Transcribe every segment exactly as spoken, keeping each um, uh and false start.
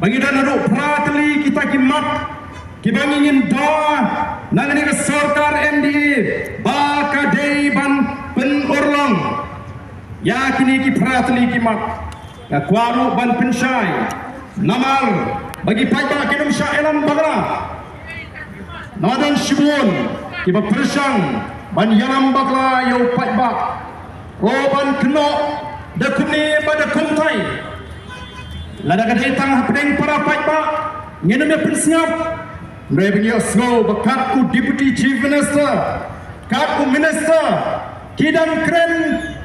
Ba ngi don haduh phra tylli kita ki mat kiba ngi ngin dawa na kane ka sorkar N D A ba ka dei ban pynurlong ïa kine ki phra tylli ki mat. Nga kwah ruh ban pynshai namar ba ki paidbah kim shym shah ïalam bakla. Namar don shibun kiba pyrshang ban ïalam bakla ïa u paidbah, ruh ban kynnoh da kumne bad da kumtai. Lada ka dei tang hapdeng para paidbah ngin ym pynsngap. Hynrei ba ngi ïohsngew ba kat u Deputy Chief Minister, kat u Minister, ki dang kren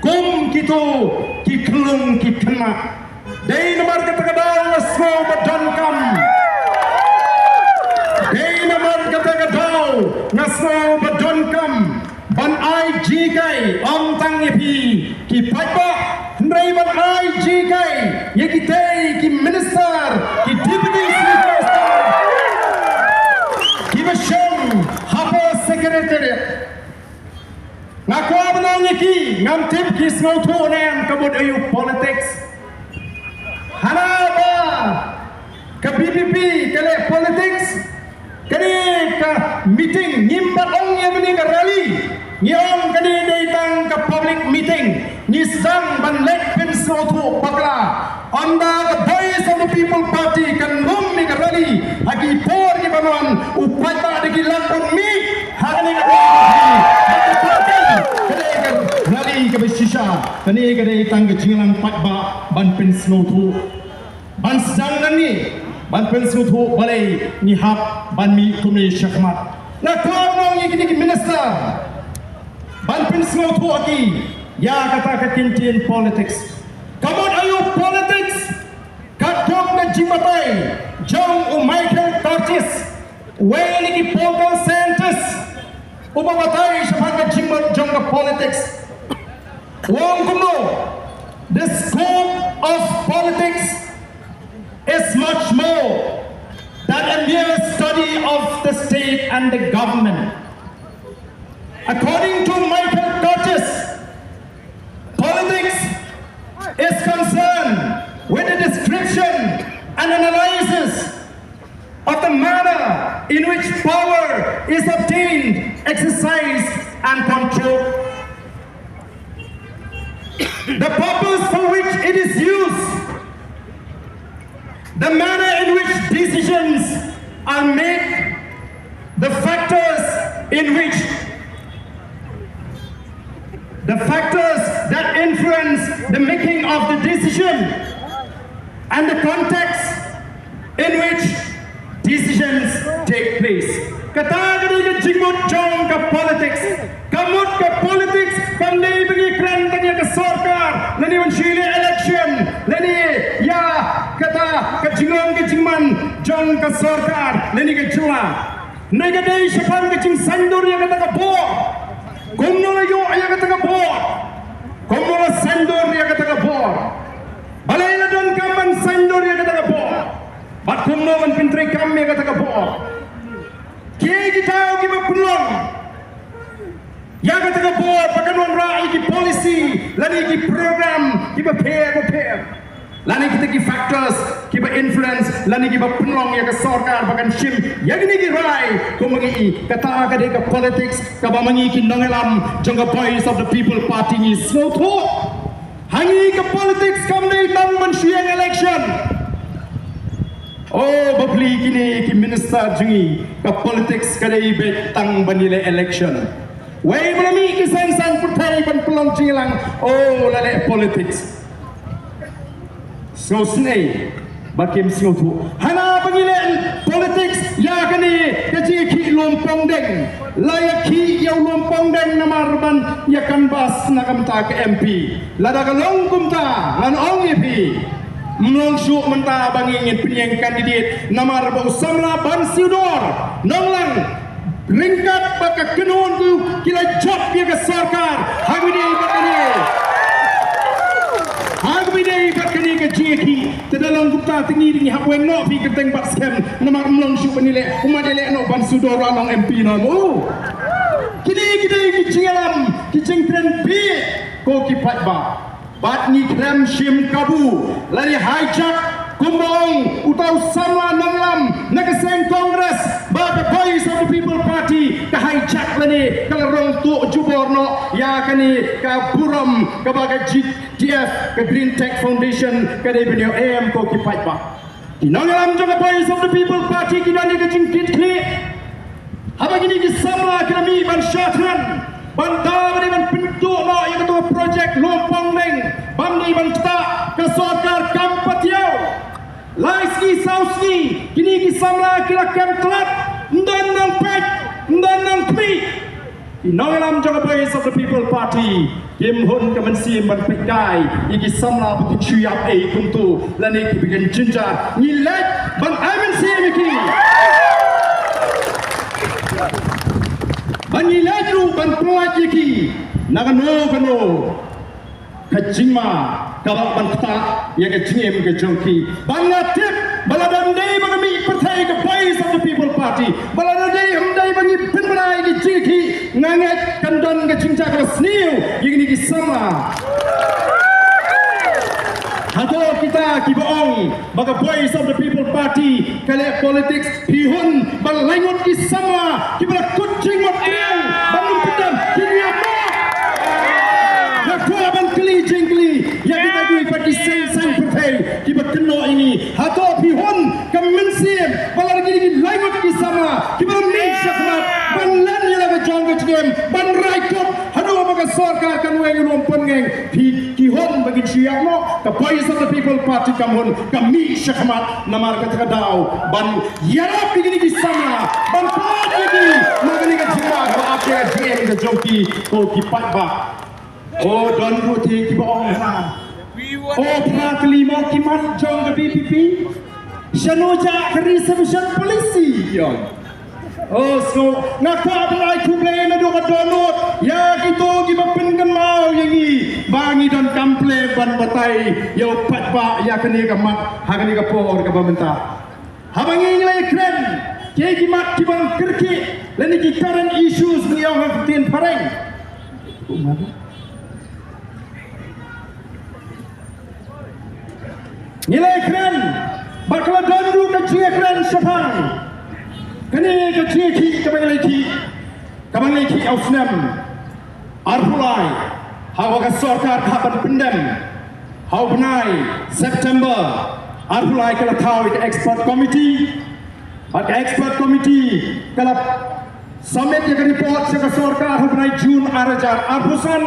kum kito ki khyllung ki khynnah. Dei namar kata ka daw nga sngew ba donkam. Dei namar kata ka daw nga sngew ba donkam ban ai jinghikai ym tang ïa phi ki paidbah, hynrei ban ai jinghikai ïa kitei ki minister, ki deputy chief minister kiba shong hapoh secretariat. Nga kwah ban ong ïa ki, ngam tip ki sngewthuh ne em ka mut aïu politics. Hana ba ka V P P ka leh politics, kane ka meeting ngim pat ong ïa kane ka rally. Ngi ong kane dei tang ka public meeting. Ngi sdang ban leit pynsngewthuh bakla. Ynda ka Voice of the People Party kan rum ïa ka rally ha ki por kiba wan, u paidbah da ki lah ban mih ha kane ka rally. Ka dei ka rally kaba shisha. Kane ka dei tang ka jingïalang paidbah ban pynsngewthuh. Ban sdang nangne ban pynsngewthuh balei ngi hap ban mih kumne shakhmat. Nga kwah ban ong ïa kine ki minister ban pynsngewthuh ïa ki ïa kata ka kyntien politics. Ka mut aïu politics? Katkum ka jingbatai jong u Michael Curtis, uwei na ki political scientist uba batai shaphang ka jingmut jong ka politics, u ong kumno: "The scope of politics is much more than a mere study of the state and the government." According to Michael Curtis, politics is concerned with the description and analysis of the manner in which power is obtained, exercised, and controlled. The purpose for which it is used, the manner in which decisions are made, the factors in which the factors that influence the making of the decision, and the context in which decisions take place. Kata ka dei ka jingmut jong ka politics. Ka mut ka politics kam dei ba ngi kren tang ïa ka sorkar lane ban shu leh election lane ïa kata ka jingong ka jingman jong ka sorkar lane ka jylla. Ngi ka dei shaphang ka jingsaiñdur ïa kata ka bor. Kumno la ïoh ïa kata ka bor? Kumno la saiñdur ïa kata ka bor? Balei la donkam ban saiñdur ïa kata ka bor? Bad kumno ban pyntreikam ïa kata ka bor? Kiei kita kiba pynlong ïa kata ka bor ba kan wanrah ïa ki policy lane ïa ki program kiba pher ba pher? Lane kita ki factors kiba influence lane kiba pynlong ïa ka sorkar ba kan shim ïa kine ki rai, kumba ngi i, kata ka dei ka politics kaba ma ngi ki nongïalam jong ka Voice of the People Party ngi sngewthuh. Ha ngi ka politics kam dei tang ban shu ïeng election. Oh, bapli kine ki minister jong ngi, ka politics ka dei beit tang ban ïaleh election. Wei ba la mih ki seng saiñ pyrthei ban pynlong jingïalang, oh, la leh politics. Sngewsynei ba kim sngewthuh. Hana ba ngi leh politics ïa kane ka jingïakhih lum pongdeng, la ïakhih ïa u lum pongdeng namar ban ïa canvass na ka bynta ka M P. Lada ka long kumta, ngan ong ïa phi, ym long shuh mynta ba ngi ngin pynïeng candidate namar ba u samla Bansiewdor Nonglang, ryngkat bad ka kynhun, ki la jop ïa ka sorkar ha kaba ïadei bad kane, ha kaba ïadei bad kane ka jingïakhih. Te da long kumta te ngi dang hap weng noh, phi kyrteng bad skhem, namar ym long shuh ban ïaleh, u mat ïaleh noh Bansiewdor ruh long M P noh mo. Kine ki dei ki jingïalam, ki jingkren bieit ko ki paidbah. Bad ngi khlem shim kabu lane hijack, kumba ong u Tau samla nonglam na ka seng Congress ba ka Voice of the People Party ka hijack lane ka la rong tuh jubor noh ïa kane ka burom kaba ka G T F, ka Green Tech Foundation, ka dei ban ïoh em, ko ki paidbah. Ki nongïalam jong ka Voice of the People Party ki don ïa ka jingkit khlieh haba kine ki samla ki la mih ban shah thngan ban da ba dei ban pynduh noh ïa kato ka projek Lum Pong Neng, bym dei ban ktah, ka sorkar kam patiaw. Lai sngi saw sngi kine ki samla ki la kem tlot, ym don nongpeit, ym don nongkhmih. Ki nongïalam jong ka Voice of the People Party kim hun ka mynsiem ban peit kai ïa ki samla ba ki shu ïap ei kumto lane kiba kin jynjar. Ngi leit ban ai mynsiem ïa ki, ba ngi leit ruh ban pyllait ïa ki na kano kano ka jingma kaba ban ktah ïa ka jingim ka jong ki. Ba nga tip ba lada ym dei ba ka mih pyrthei ka Voice of the People Party, ba lada ym dei, ym dei ba ngi pynbna ïa ki jingkhih, nga ngeit kan don ka jingjia kaba sniew ïa kine ki samla. Hato kita kiba ong ba ka Voice of the People Party ka leh politics, phi hun ba lai ngut ki samla kiba la kut jingmut kriang ban ym pyndem, kin ïa mo? Nga kwah ban kylli jingkylli ïa kita kiwei pat ki seng saiñ pyrthei kiba kynnoh ïa ngi. Hato phi hun ka mynsiem ba la ki, ki lai ngut ki samla kiba la mih shakhmat ban len ïa la ka jong ka jingim, ban rai kut haduh ba ka sorkar kan weng ruh pon ngeng? Phi, ki hun ba kin shu ïap mo? Ka Voice of the People Party kam hun, ka mih shakhmat namar kata ka daw ban ïarap ïa kine ki samla, ban pynlait ïa ki na kane ka jingma kaba ap ïa ka jingim ka jong ki, ko ki paidbah. O, don ruh te kiba ong ha, o, phra tylli mo ki mat jong ka V P P? Shano jah ka reservation policy, ki ong. O, so nga kwah ban ai khublei naduh ka dohnud ïa kito kiba pynkynmaw ïa ngi ba ngi donkam pynlong ban batai ïa u paidbah ïa kane ka mat ha kane ka por kaba mynta. Haba ngi la ïakren, ki, ki mat kiba kyrkieh lane ki current issues, ngi ong ha ka ktien phareng. Ngi la ïakren bad ka la don ruh ka jingïakren shaphang kane ka jingïakhih kaba ngi la ïakhih, kaba ngi la ïakhih ha u snem arphew lai, haba ka sorkar ka hap ban pyndem ha u bnai September arphew lai, ka la thaw ïa ka expert committee. Bad ka expert committee ka la submit ïa ka report sha ka sorkar ha u bnai June ar hajar arphew san.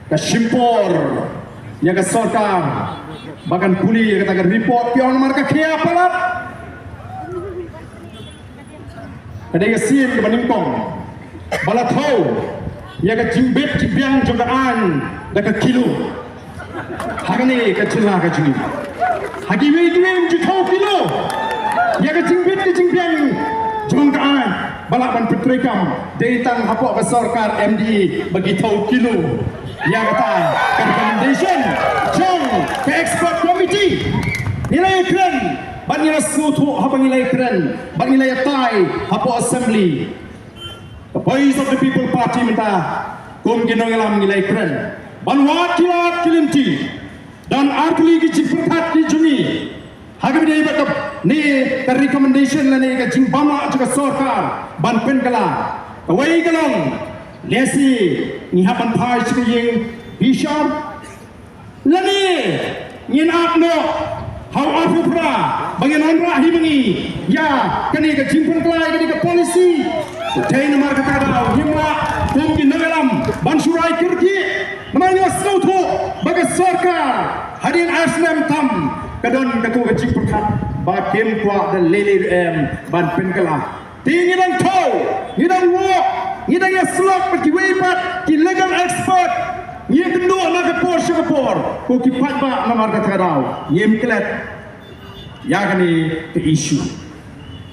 Ka shim por ïa ka sorkar ba kan pule ïa kata ka report, ki ong namar ka khia palat. Ka dei ka sien kaba nyngkong ba la thaw ïa ka jingbit jingbiang jong ka aiñ da ka kilo ha kane ka jylla ka jong ngi. Ha kiwei kiwei ym ju thaw kilo ïa ka jingbit ka jingbiang jong ka aiñ ba lah ban pyntreikam. Dei tang hapoh ka sorkar M D A ba ki thaw kilo ïa kata ka recommendation jong ka expert committee. Ngi la ïakren bad ngi la sngewthuh haba ngi la ïakren bad ngi la ïatai hapoh assembly. Ka Voice of the People Party mynta kum ki nongïalam ngi la ïakren ban wad ki lad ki lynti. Don artylli ki jingpyrkhat ki jong ngi ha kaba ïadei bad kane ka recommendation lane ka jingbam lah jong ka sorkar ban pynkylla. Kawei ka long, lehse ngi hap ban phai sha ka ïing bishar, lane ngin ap noh ha u arphew phra ba ngin wanrah hi ma ngi ïa kane ka jingpynkylla ïa kane ka policy. Dei namar kata ka daw ngim lah kum ki nongïalam ban shu rai kyrkieh, namar ngi sngewthuh ba ka sorkar hadien ar snem tam ka don kato ka jingpyrkhat ba kim kwah da lei lei ruh em ban pynkylla. Te ngi dang thaw, ngi dang wad, ngi dang ïasyllok bad kiwei pat ki legal expert. Ngi ïakynduh na ka por sha ka por, ko ki paidbah, namar kata ka daw ngim klet ïa kane ka issue.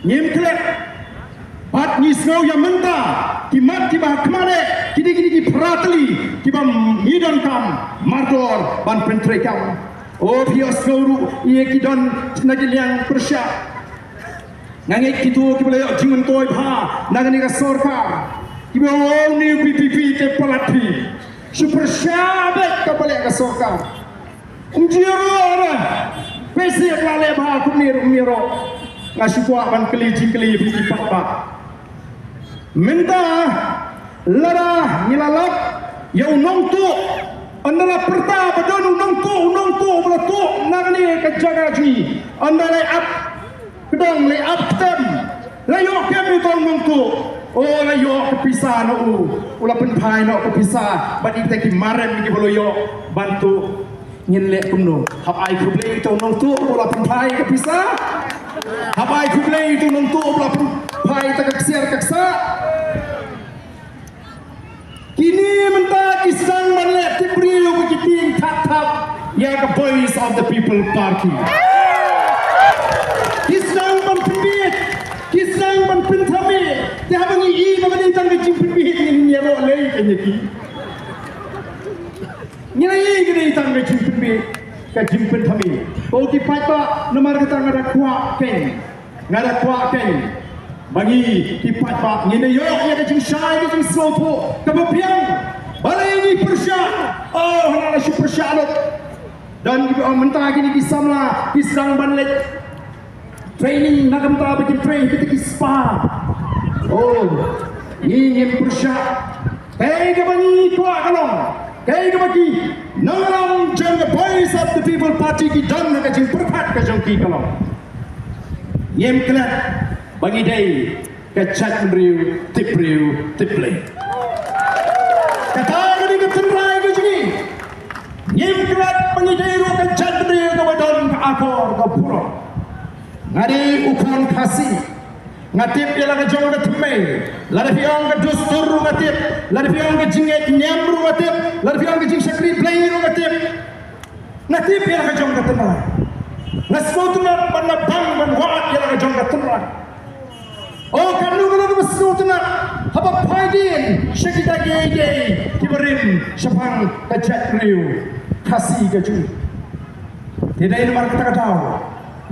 Ngim klet. Bad ngi sngew ïa mynta ki mat kiba ha khmat eh, ki dei kine ki phra tylli kiba ngi donkam mardor ban pyntreikam. O, phi ïohsngew ruh ïa ki don na ki liang pyrshah. Nga ngeit kito kiba la ïoh jingmyntoi bha na kane ka sorkar kiba ong, une u V P P te palat phi. Shu pyrshah beit kaba leh ka sorkar. Ym jia ruh re. Peit seh ba la leh bha kumne ruh kumne ruh. Nga shu kwah ban kylli jingkylli ïa phi ki paidbah. Mynta lada ngi la lap ïa u nongtuh, ynda la pyrta ba don u nongtuh, u nongtuh ba la tuh na kane ka jaka jong ngi, ynda la ap kdang, la ap ktem, la ïoh kem ïa uto u nongtuh. O, la ïoh ka pisa na u, u la pynphai noh ka pisa bad ita ki marem kiba la ïoh ban tuh. Ngin leh kumno? Hap ai khublei ïa uto u nongtuh ba la pynphai ka pisa? Hap ai khublei ïa uto u nongtuh ba la pynphai ita ka ksiar ka ksah? Kine mynta ki sdang ban leh tip briew ba ki tieng thap thap ïa ka Voice of the People Party. Ki sdang ban pynbeit, ki sdang ban pynthame. Te haba ngi i ba ka dei tang ka jingpynbeit, ngin ïaroh lei ka ïa ki. Ngi la ïohi ka dei tang ka jingpynbeit, ka jingpynthame. Ko ki paidbah, namar kata nga da kwah keiñ, nga da kwah keiñ ba ngi ki paidbah ngin ïoh ïa ka jingshai, ka jingsngewthuh kaba biang. Balei ngi pyrshah? Oh, hana la shu pyrshah lut. Don kiba ong mynta kine ki samla ki sdang ban leit training, na ka bynta ba kin trei kita ki spa. Oh, ngi ngim pyrshah. Kaei kaba ngi kwah ka long, kaei kaba ki nongïalam jong ka Voice of the People Party ki don ha ka jingpyrkhat ka jong ki ka long, ngim klet ba ngi dei ka jaitbynriew tip briew tip Blei. Kata ka dei ka tynrai ka jong ngi. Ngim klet ba ngi dei ruh ka jaitbynriew kaba don ka akor ka burom. Nga dei u khun Khasi. Nga tip ïa la ka jong ka thymmei. Lada phi ong ka dustur ruh nga tip. Lada phi ong ka jingngeit niam ruh nga tip. Lada phi ong ka jingshakri Blei ruh nga tip. Nga tip ïa la ka jong ka tynrai. Nga sngewtynnat ban da bang ban wad ïa la ka jong ka tynrai. O, katno katno kaba sngewtynnat haba phai dien sha kita kiei kiei kiba rim shaphang ka jaitbynriew Khasi ka jong ngi. Te dei namar kata ka daw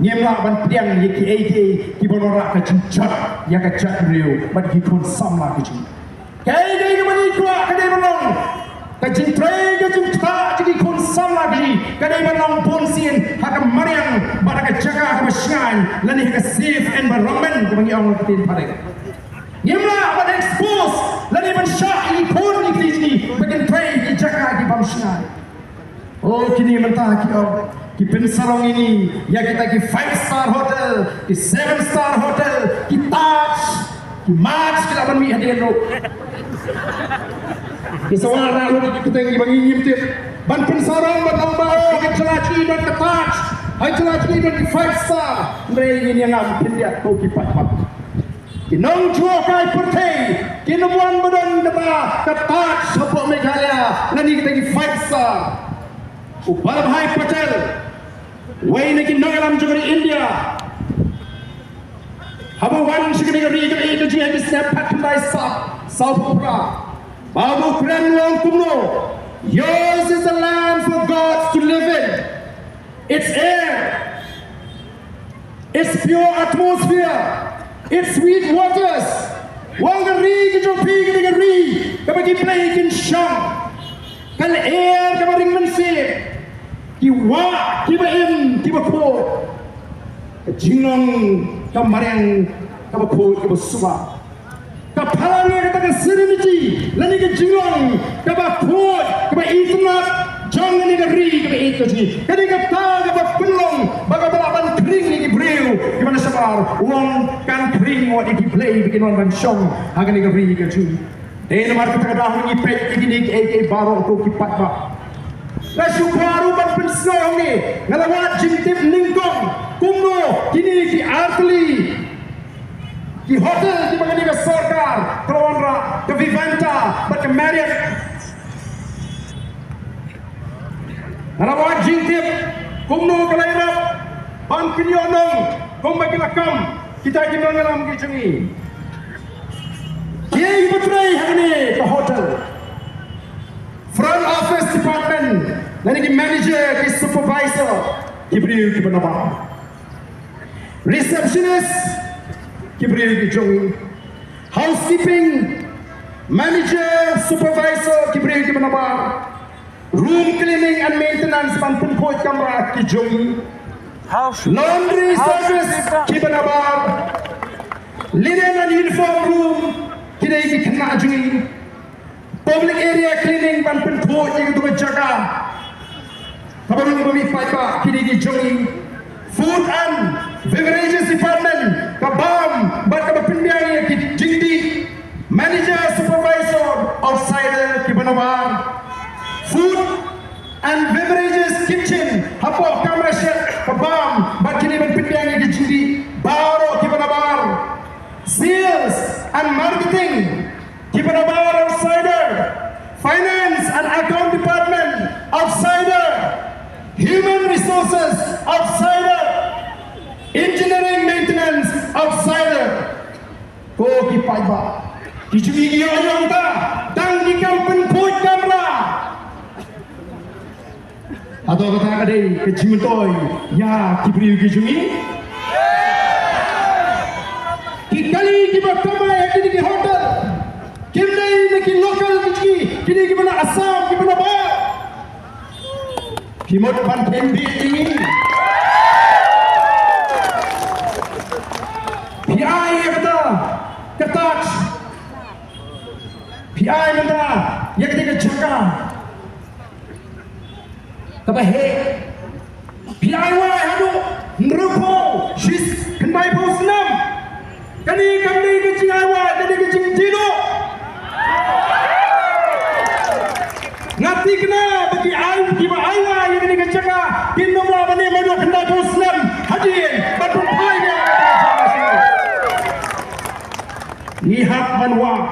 ngim lah ban pdiang ïa kiei kiei kiba wanrah ka jingjot ïa ka jaitbynriew bad ki khun samla ka jong ngi. Kaei kaei kaba ngi kwah ka dei ban long ka jingtrei, ka jingktah jong ki khun samla ka jong ngi, ka dei ban long bunsien ha ka mariang bad ha ka jaka kaba shngaiñ lane ha ka safe environment kaba ngi ong ha ka ktien phareng. Ngim lah ban expose lane ban shah ïa ki khun ïa ki kti jong ngi ba kin trei ki jaka ki bym shngaiñ. O, kine mynta ki ong ki pynsarong ïa ngi ïa kita ki five star hotel, ki seven star hotel, ki Taj, ki March, ki lah ban mih hadien ruh. Ki sawar ruh ki kuteng kiba ngi ngim tip ban pynsarong, ban ong ba, o, ha jylla jong ngi don ka Taj, ha jylla jong ngi don ki five star. Hynrei ngin ïa ngam khyndiat ko ki paidbah. Ki nongjuh kai pyrthei kin ym wan ba don kata ka Taj hapoh Meghalaya lane kita ki five star. U Vallabhbhai Patel, uwei na ki nongïalam jong ka ri India, haba u wan sha kane ka ri ka ri ka jingïaid snem pat khyndai spah sawphew phra, ba u kren u ong kumno: "Yours is the land for gods to live in. Its air, its pure atmosphere, its sweet waters." U ong ka ri ka jong phi ka dei ka ri kaba ki blei kin shong. Ka lyer kaba ring mynsiem, ki wah kiba im kiba khuid, ka jinglong ka mariang kaba khuid kaba suba. Ka phalang ïa kata ka serenity lane ka jinglong kaba khuid kaba itynnad jong kane ka ri kaba ïeit ka jong ngi. Ka dei kata kaba pynlong ba ka lah ban khring ïa ki briew kiba na shabar. U ong kan khring wat ïa ki blei ba kin wan ban shong ha kane ka ri ka jong ngi. Dei namar kata ka daw ngi peit ïa kine kiei kiei baroh ko ki paidbah. Nga shu kwah ruh ban pynsngew hangne, nga la wad jingtip nyngkong kumno kine ki artylli ki hotel kiba kane ka sorkar ka la wanrah, ka Vivanta bad ka Marriott. Nga la wad jingtip kumno ka la ïarap ban pynïoh nong kumba ki la kam kita ki nongïalam ki jong ngi. Kiei kiba trei hangne ka hotel, front office department, lane ki manager, ki supervisor, ki briew kiba nabar. Receptionist, ki briew ki jong ngi. Housekeeping, manager, supervisor, ki briew kiba nabar. Room cleaning and maintenance, ban pynkhuid kamra, ki jong ngi. Laundry service kiba nabar, linen and uniform room ki dei ki khynnah jong ngi. Public area cleaning ban pynkhuid ïa kito ki jaka kaba rung ba mih paidbah ki dei ki jong ngi. Food and Beverages Department ka bam bad kaba pynbiang ïa ki jingdih. Manager Supervisor of cider kiba nabar. Food and Beverages Kitchen hapoh kamra shet ka bam bad kine ban pynbiang ïa ki jingdih baroh kiba nabar. Sales and Marketing kiba nabar of cider. Finance and Account Department of cider. Human Resources of cider. Engineering Maintenance of cider. Ko ki paidbah, ki jong ngi ki ïoh ïoh ta tang ki kam pynkhuid kamra. Hato kata ka dei ka jingmyntoi ïa ki briew ki jong ngi? Ki kali kiba kamai ha kine ki hotel kim dei na ki local ki jong ngi, ki dei kiba na Assam, kiba na Bah. Ki mut ban pynbit ïa ngi. Phi ai ïa kata ka touch, phi ai mynta ïa kata ka jaka kaba heh. Phi ai wai haduh hynriewphew, shi, khyndaiphew snem. Kane kam dei ka jingai wai, kane ka jingdih noh. Nga thikna ba ki ai, kiba ai wai ïa kane ka jaka kin ym lah ban im haduh khyndai phew snem hadien ba pynphai ïa ka jaka. Ngi hap ban wad,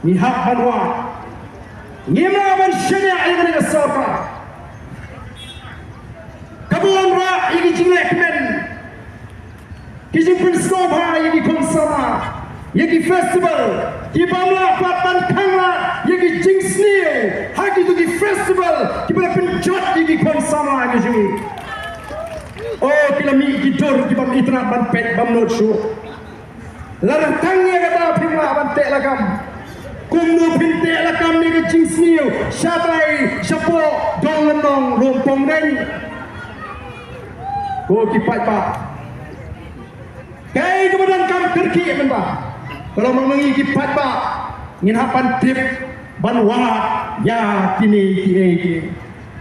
ngi hap ban wad. Ngim lah ban shaniah ïa kane ka sorkar kaba wanrah ïa ki jingleh kmen, ki jingpynsngewbha ïa ki khun samla, ïa ki festival, ki bym lah pat ban khanglad ïa ki jingsniew ha kito ki festival kiba la pynjot ïa ki khun samla ki jong ngi. Oh, ki la mih ki dur ki bym itynnad ban peit bym nud shuh. Lada tang ïa kata phim lah ban teh lakam, kumno phin teh lakam ïa ka jingsniew shatai shapoh dong lynnong Rumpong Deng? Ko ki paidbah, kaei kaba donkam kyrkieh mynta, ka long ba ma ngi ki paidbah ngin hap ban tip ban wad ïa kine kiei kiei.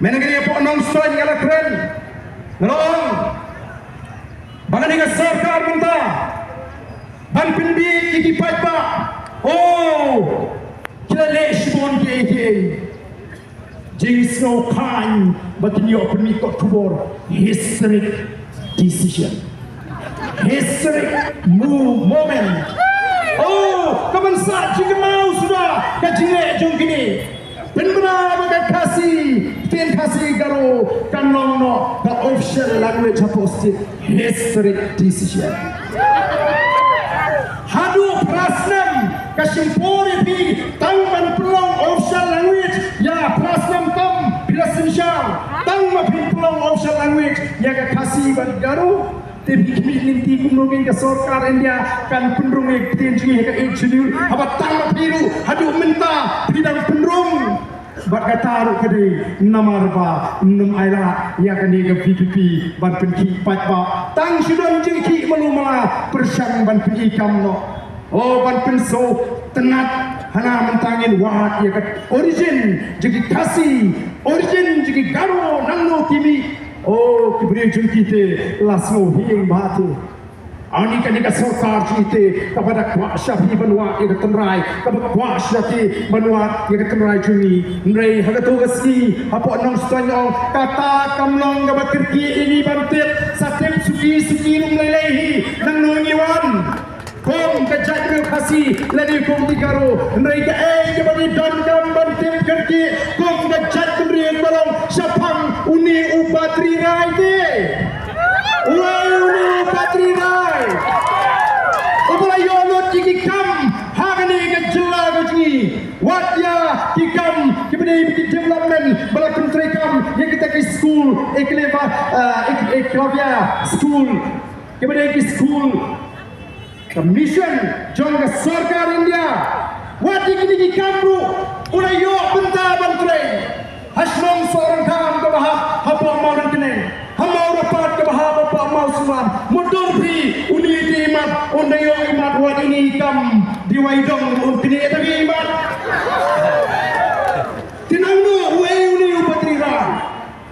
Mynta kane hapoh Nongstoiñ nga la kren, nga la ong ba kane ka sorkar mynta ban pynbieit ïa ki paidbah. Oh, ki la leh shibun kiei kiei. Jingsngewkhlaiñ ba kin ïoh pynmih kot khubor. Historic decision. Historic mo-, moment. Oh, ka ban sah jingkynmaw suda ka jingleh jong kine. Pynbna ba ka Khasi, ktien Khasi Garo kan long noh ka official language hapoh state. Historic decision. Haduh phra snem ka shim por ïa phi tang ban pynlong official language ïa phra snem tam phi la synshar tang ba phin pynlong official language ïa ka Khasi bad Garo. Te phi khmih lynti kumno kein ka sorkar India kan pynrung ïa ka ktien jong ngi ha ka Eighth Schedule haba tang ba phi ruh haduh mynta phi dang pynrung. Bad kata ruh ka dei namar ba ym ai lad ïa kane ka V P P ban pynkhih paidbah. Tang shu don jingkhih malu mala pyrshang ban pyni kam noh. Oh, ban pynsngewtynnat hana mynta ngin wad ïa ka origin jong ki Khasi, origin jong ki Garo, nangno ki mih. Oh, ki briew jong ki te la sngew hiing bha te. Ani kane ka sorkar jong ngi te kaba da kwah sha phi ban wad ïa ka tynrai, kaba kwah sha phi ban wad ïa ka tynrai jong ngi. Hynrei ha kato ka sngi hapoh Nongstoiñ ong kata kam long kaba kyrkieh ïa ngi ban tip, sa tip suki suki ruh lei lei hi nangno ngi wan. Kum ka jaitbynriew Khasi lane kum ki Garo, hynrei kaei kaba ngi donkam ban tip kyrkieh kum ka jaitbynriew ba long shaphang une u Badri Rai te. Uei une u Badri Rai uba la ïoh lut ïa ki kam ha kane ka jylla ka jong ngi? Wat ïa ki kam kiba dei ki development ba la pyntreikam ïa kita ki skul, Eklavya, eh, Ek-, Eklavya skul, kiba dei ki skul ka mission jong ka sorkar India. Wat ïa kine ki kam ruh u la ïoh bynta ban trei ha shnong Sohryngkham kaba hap hapoh Mawryngkneng, ha Mawrapat Motor phi, uni te imat, un da ïoh imat, wat ini kam, di wai dong, un kini eta phi imat. Tinang no, wei uni u Badri Ra.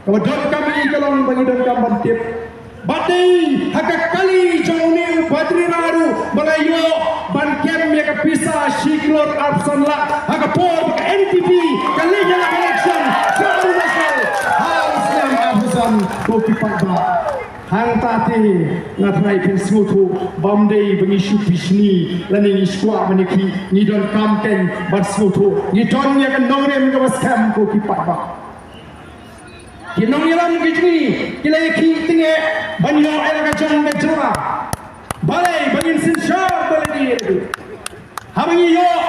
Kaba donkam ïa ka long ba ngi donkam ban tip. Ba dei ha ka kali jong uni u Badri Ra ruh ba la ïoh ban kem ïa ka pisa shi klur arphew san lak ha ka por ba ka N P P ka leit ïalap election sha Arunachal ha u snem arphew san, ko ki paidbah. Hangta te nga tharai phin sngewthuh ba ym dei ba ngi shu bishni lane ngi shu kwah ban ïakhih, ngi donkam kein ban sngewthuh, ngi don ïa ka nongrim kaba skhem, ko ki paidbah. Ki nongïalam ki jong ngi ki la ïakhih tyngeh ban ïoh ïa la ka jong ka jylla. Balei ba ngin synshar balei? Haba ngi ïoh,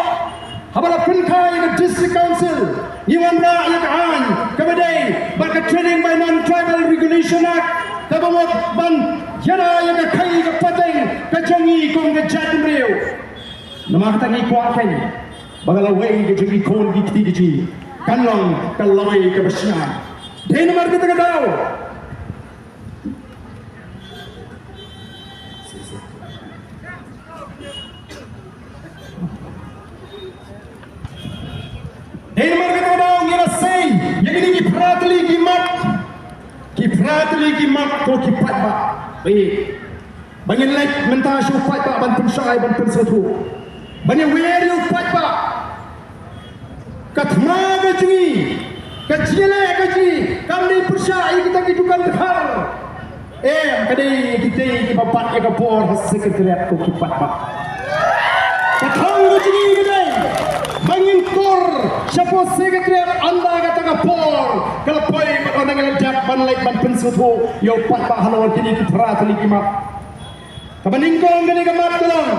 haba la pynkha ïa ka District Council, ngi wanrah ïa ka aiñ kaba dei bad ka Trading by Non-Tribal Regulation Act kaba mut ban ïada ïa ka khaii ka pateng ka jong ngi kum ka jaitbynriew. Namar kata ngi kwah kein ba ka lawei ka jong ki khun ki kti ka jong ngi kan long ka lawei kaba shngaiñ. Dei namar kata ka daw, dei namar kata ka daw ngi la sei ïa kine ki phra tylli ki mat, ki phra tylli ki mat, ko ki paidbah. Ba ngin leit mynta sha u paidbah ban pynshai, ban pynsngewthuh, ban ïawer ïa u paidbah. Ka thma ka jong ngi, ka jingïaleh ka jong ngi kam dei pyrshah ïa kita ki dukan dkhar. Em, ka dei kita kiba bat ïa ka bor ha Secretariat, ko ki paidbah. Ka thong ka jong ngi ka dei ba ngin tur shapoh Secretariat ynda kata ka por ka la poi, bad ynda ngi la dep ban leit ban pynsngewthuh ïa u paidbah halor kine ki phra tylli ki mat. Kaba nyngkong kane ka mat ka long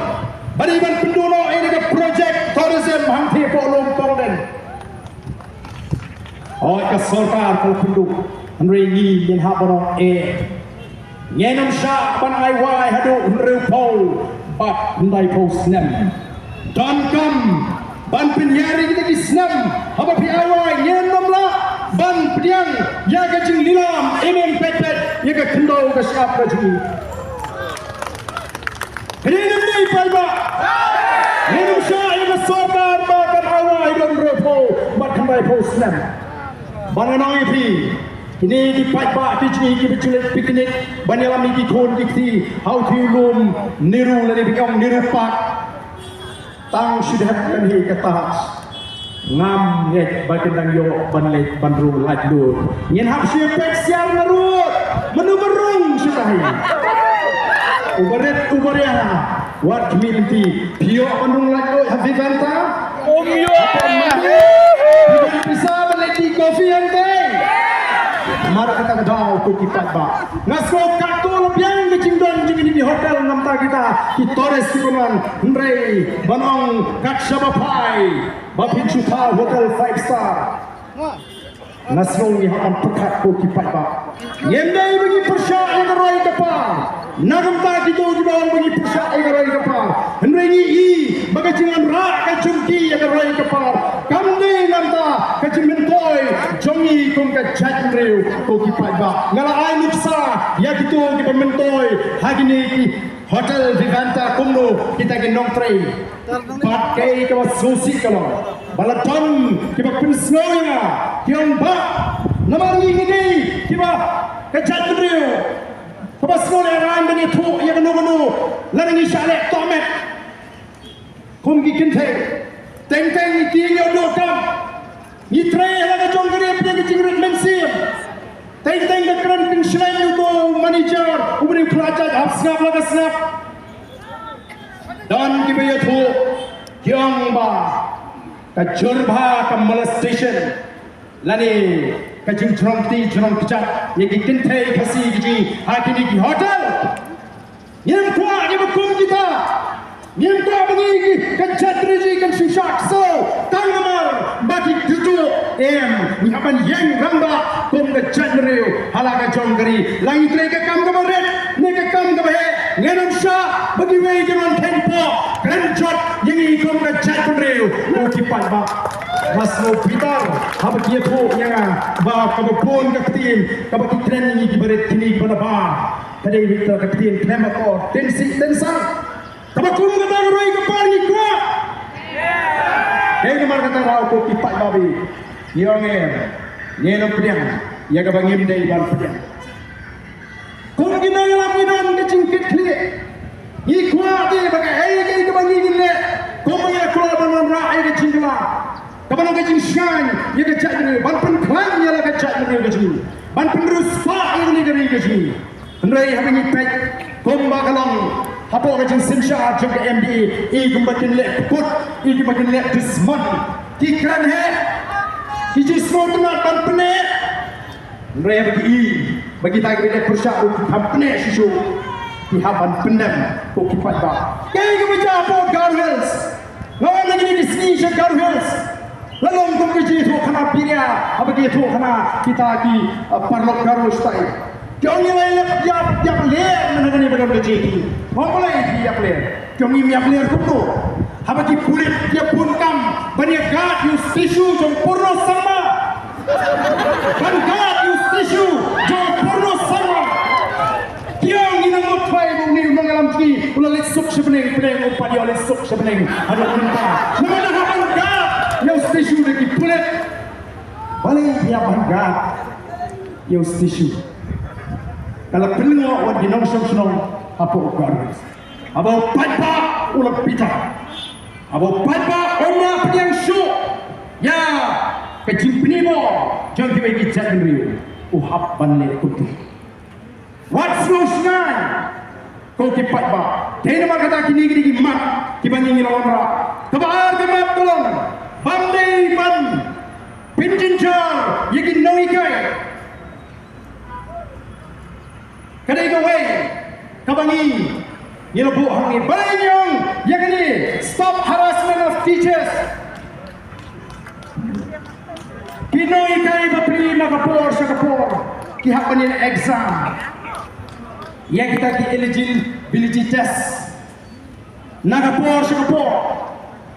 ba dei ban pynduh noh ïa ka project tourism hangtei hapoh Lum Pongden. Hooid, ka sorkar ka la pynduh, hynrei ngi ngin hap ban ong eh, ngin ym shah ban ai wai haduh hynriewphew bad hyndaiphew snem. Donkam ban pynïar ïa kita ki snem haba phi ai wai, ngin ym lah ban pdiang ïa ka jinglilam im im peit peit ïa ka khyndew ka shyiap ka jong ngi. Kane ngam dei paidbah. Ngin ym shah ïa ka sorkar ba kan ai wai haduh hynriewphew bad hyndaiphew snem. Ba ngan ong ïa phi, kine ki paidbah ki jong ngi kiba ju leit picnic ban ïalam ïa ki khun ki kti ha u thiew lum Nehru lane ba ki ong Nehru Park. Tang shu dep kan hi ka touch. Ngam ngeit ba kin dang ïoh ban leit ban rung laitluid. Ngin hap shu peit siar na rud. Mano ba rung shu tahi? U barit u baria. Wat khmih lynti. Phi ïoh ban rung laitluid ha Vivanta? Um ïoh. Phi don pisa ban leit tea coffee hangtei? Mar kata ka daw, ko ki paidbah, nga sngew katto la biang ka jingdon jong kine ki hotel namar kita ki tourist kiba wan. Hynrei ban ong kat shaba phai ba phin shu thaw hotel five star, nga sngew ngi hap ban pyrkhat, ko ki paidbah. Ngim dei ba ngi pyrshah ïa ka roi ka par. Na ka bynta kito kiba ong ba ngi pyrshah ïa ka roi ka par, hynrei ngi i ba ka jingwanrah ka jong ki ïa ka roi ka par kam dei na ka bynta ka jingmyntoi jong ngi kum ka jaitbynriew, ko ki paidbah. Nga la ai nuksa ïa kito kiba myntoi ha kine ki hotel Vivanta kumno kita ki nongtrei. Bad kaei kaba sngewsih ka long ba la don kiba pynsngew ïa nga, ki ong, bah, namar ngi ngi dei kiba ka jaitbynriew kaba sngewlehrain ban ïathuh ïa kano kano lada ngi shah leh tohmet kum ki kynthei. Teng teng ngi tieng ïa u dohkam, ngi trei ha la ka jong ka ri pdeng ka jingrit mynsiem. Teng teng ka kren pynshlei uto u manager, u briew khlajait, hap sngap la ka sngap. Don kiba ïathuh, ki ong ba ka jur bha ka molestation lane ka jingjrong kti jrong kjat ïa ki kynthei Khasi ki jong ngi ha kine ki hotel. Ngim kwah kiba kum kita. Ngim kwah ba ngi ki ka jaitbynriew kan shu shah ksew tang namar ba ki kyntu. Em, ngi hap ban ïeng rangbah kum ka jaitbynriew ha la ka jong ka ri. La ngi trei ka kam kaba rit ne ka kam kaba heh, ngin ym shah ba kiwei kin wan kheiñ poh kren jot ïa ngi kum ka jaitbynriew, ko ki paidbah. Nga sngew bitar haba ki ïathuh ïa nga ba kaba bun ka ktien kaba ki kren ïa ngi kiba rit, kine kiba nabar. Ka dei beit ka ktien khlem akor, tynsih tynsang. Kaba kum kata ka roi ka par ngi kwah. Dei namar kata ruh ko ki paidbah, ïa ngi, ngi nang pdiang ïa kaba ngim dei ban pdiang. Kum ki nongïalam ngi don ka jingkitkhlieh. Ngi kwah te ba kaei kaei kaba ngi ngi leh, kum ba ngi la kular ban wanrah ïa ka jingkylla, kaba long ka jingshngaiñ ïa ka jaitbynriew, ban pynkhlaiñ ïa la ka jaitbynriew ka jong ngi, ban pynriewspah ïa kane ka ri ka jong ngi. Hynrei haba ngi peit kumba ka long hapoh ka jingsynshar jong ka M D A, i kumba kin leh pkut, i kumba kin leh dusmon, ki kren heh, ki jingsngewtynnat ban pyneh. Hynrei haba ki i ba kita kiba leh pyrshah ruh ki kham pyneh shisha, ki hap ban pyndem ko ki paidbah. Kaei kaba jia hapoh Garo Hills? Nga wan na kine ki sngi sha Garo Hills, la long kum ka jingïathuhkhana biria haba ki ïathuhkhana kita ki, uh, paralok Garo shatai. Ki ong ngi la ïaleh ïap ïap ler na kane ba don ka jingïakhih. Nga ong balei ki ïap ler? Ki ong ngim ïap ler kumno haba ki pulit ki ïa bun kam ban ïa guard ïa u statue jong Purno Sangma. Ban guard ïa u statue jong Purno Sangma. Ki ong ngi nang mut phai ba une u nongïalam jong ngi u la leit suk sha bneng, bneng um pat ïoh leit suk sha bneng haduh mynta. Namar ngi hap ban guard ïa u statue da ki pulit. Balei ki hap ban guard ïa u statue? Ka la pynlyngngoh wan ki nongshong shnong hapoh Garo Hills. Haba u paidbah u la bitar, haba u paidbah um lah pdiang shuh ïa ka jingpynïaid bor jong kiwei ki jaitbynriew, u hap ban leh kumta. Wat sngewsngaiñ ko ki paidbah. Dei namar kata kine ki dei ki mat kiba ngi ngi la wanrah. Kaba ar ka mat ka long, bym dei ban pynjynjar ïa ki nonghikai. Ka dei kawei kaba ngi ngi la buh hangne. Balei ngi ong ïa kane, stop harassment of teachers? Ki nonghikai bapli na ka por sha ka por ki hap ban ïaleh exam ïa kita ki eligibility test. Na ka por sha ka por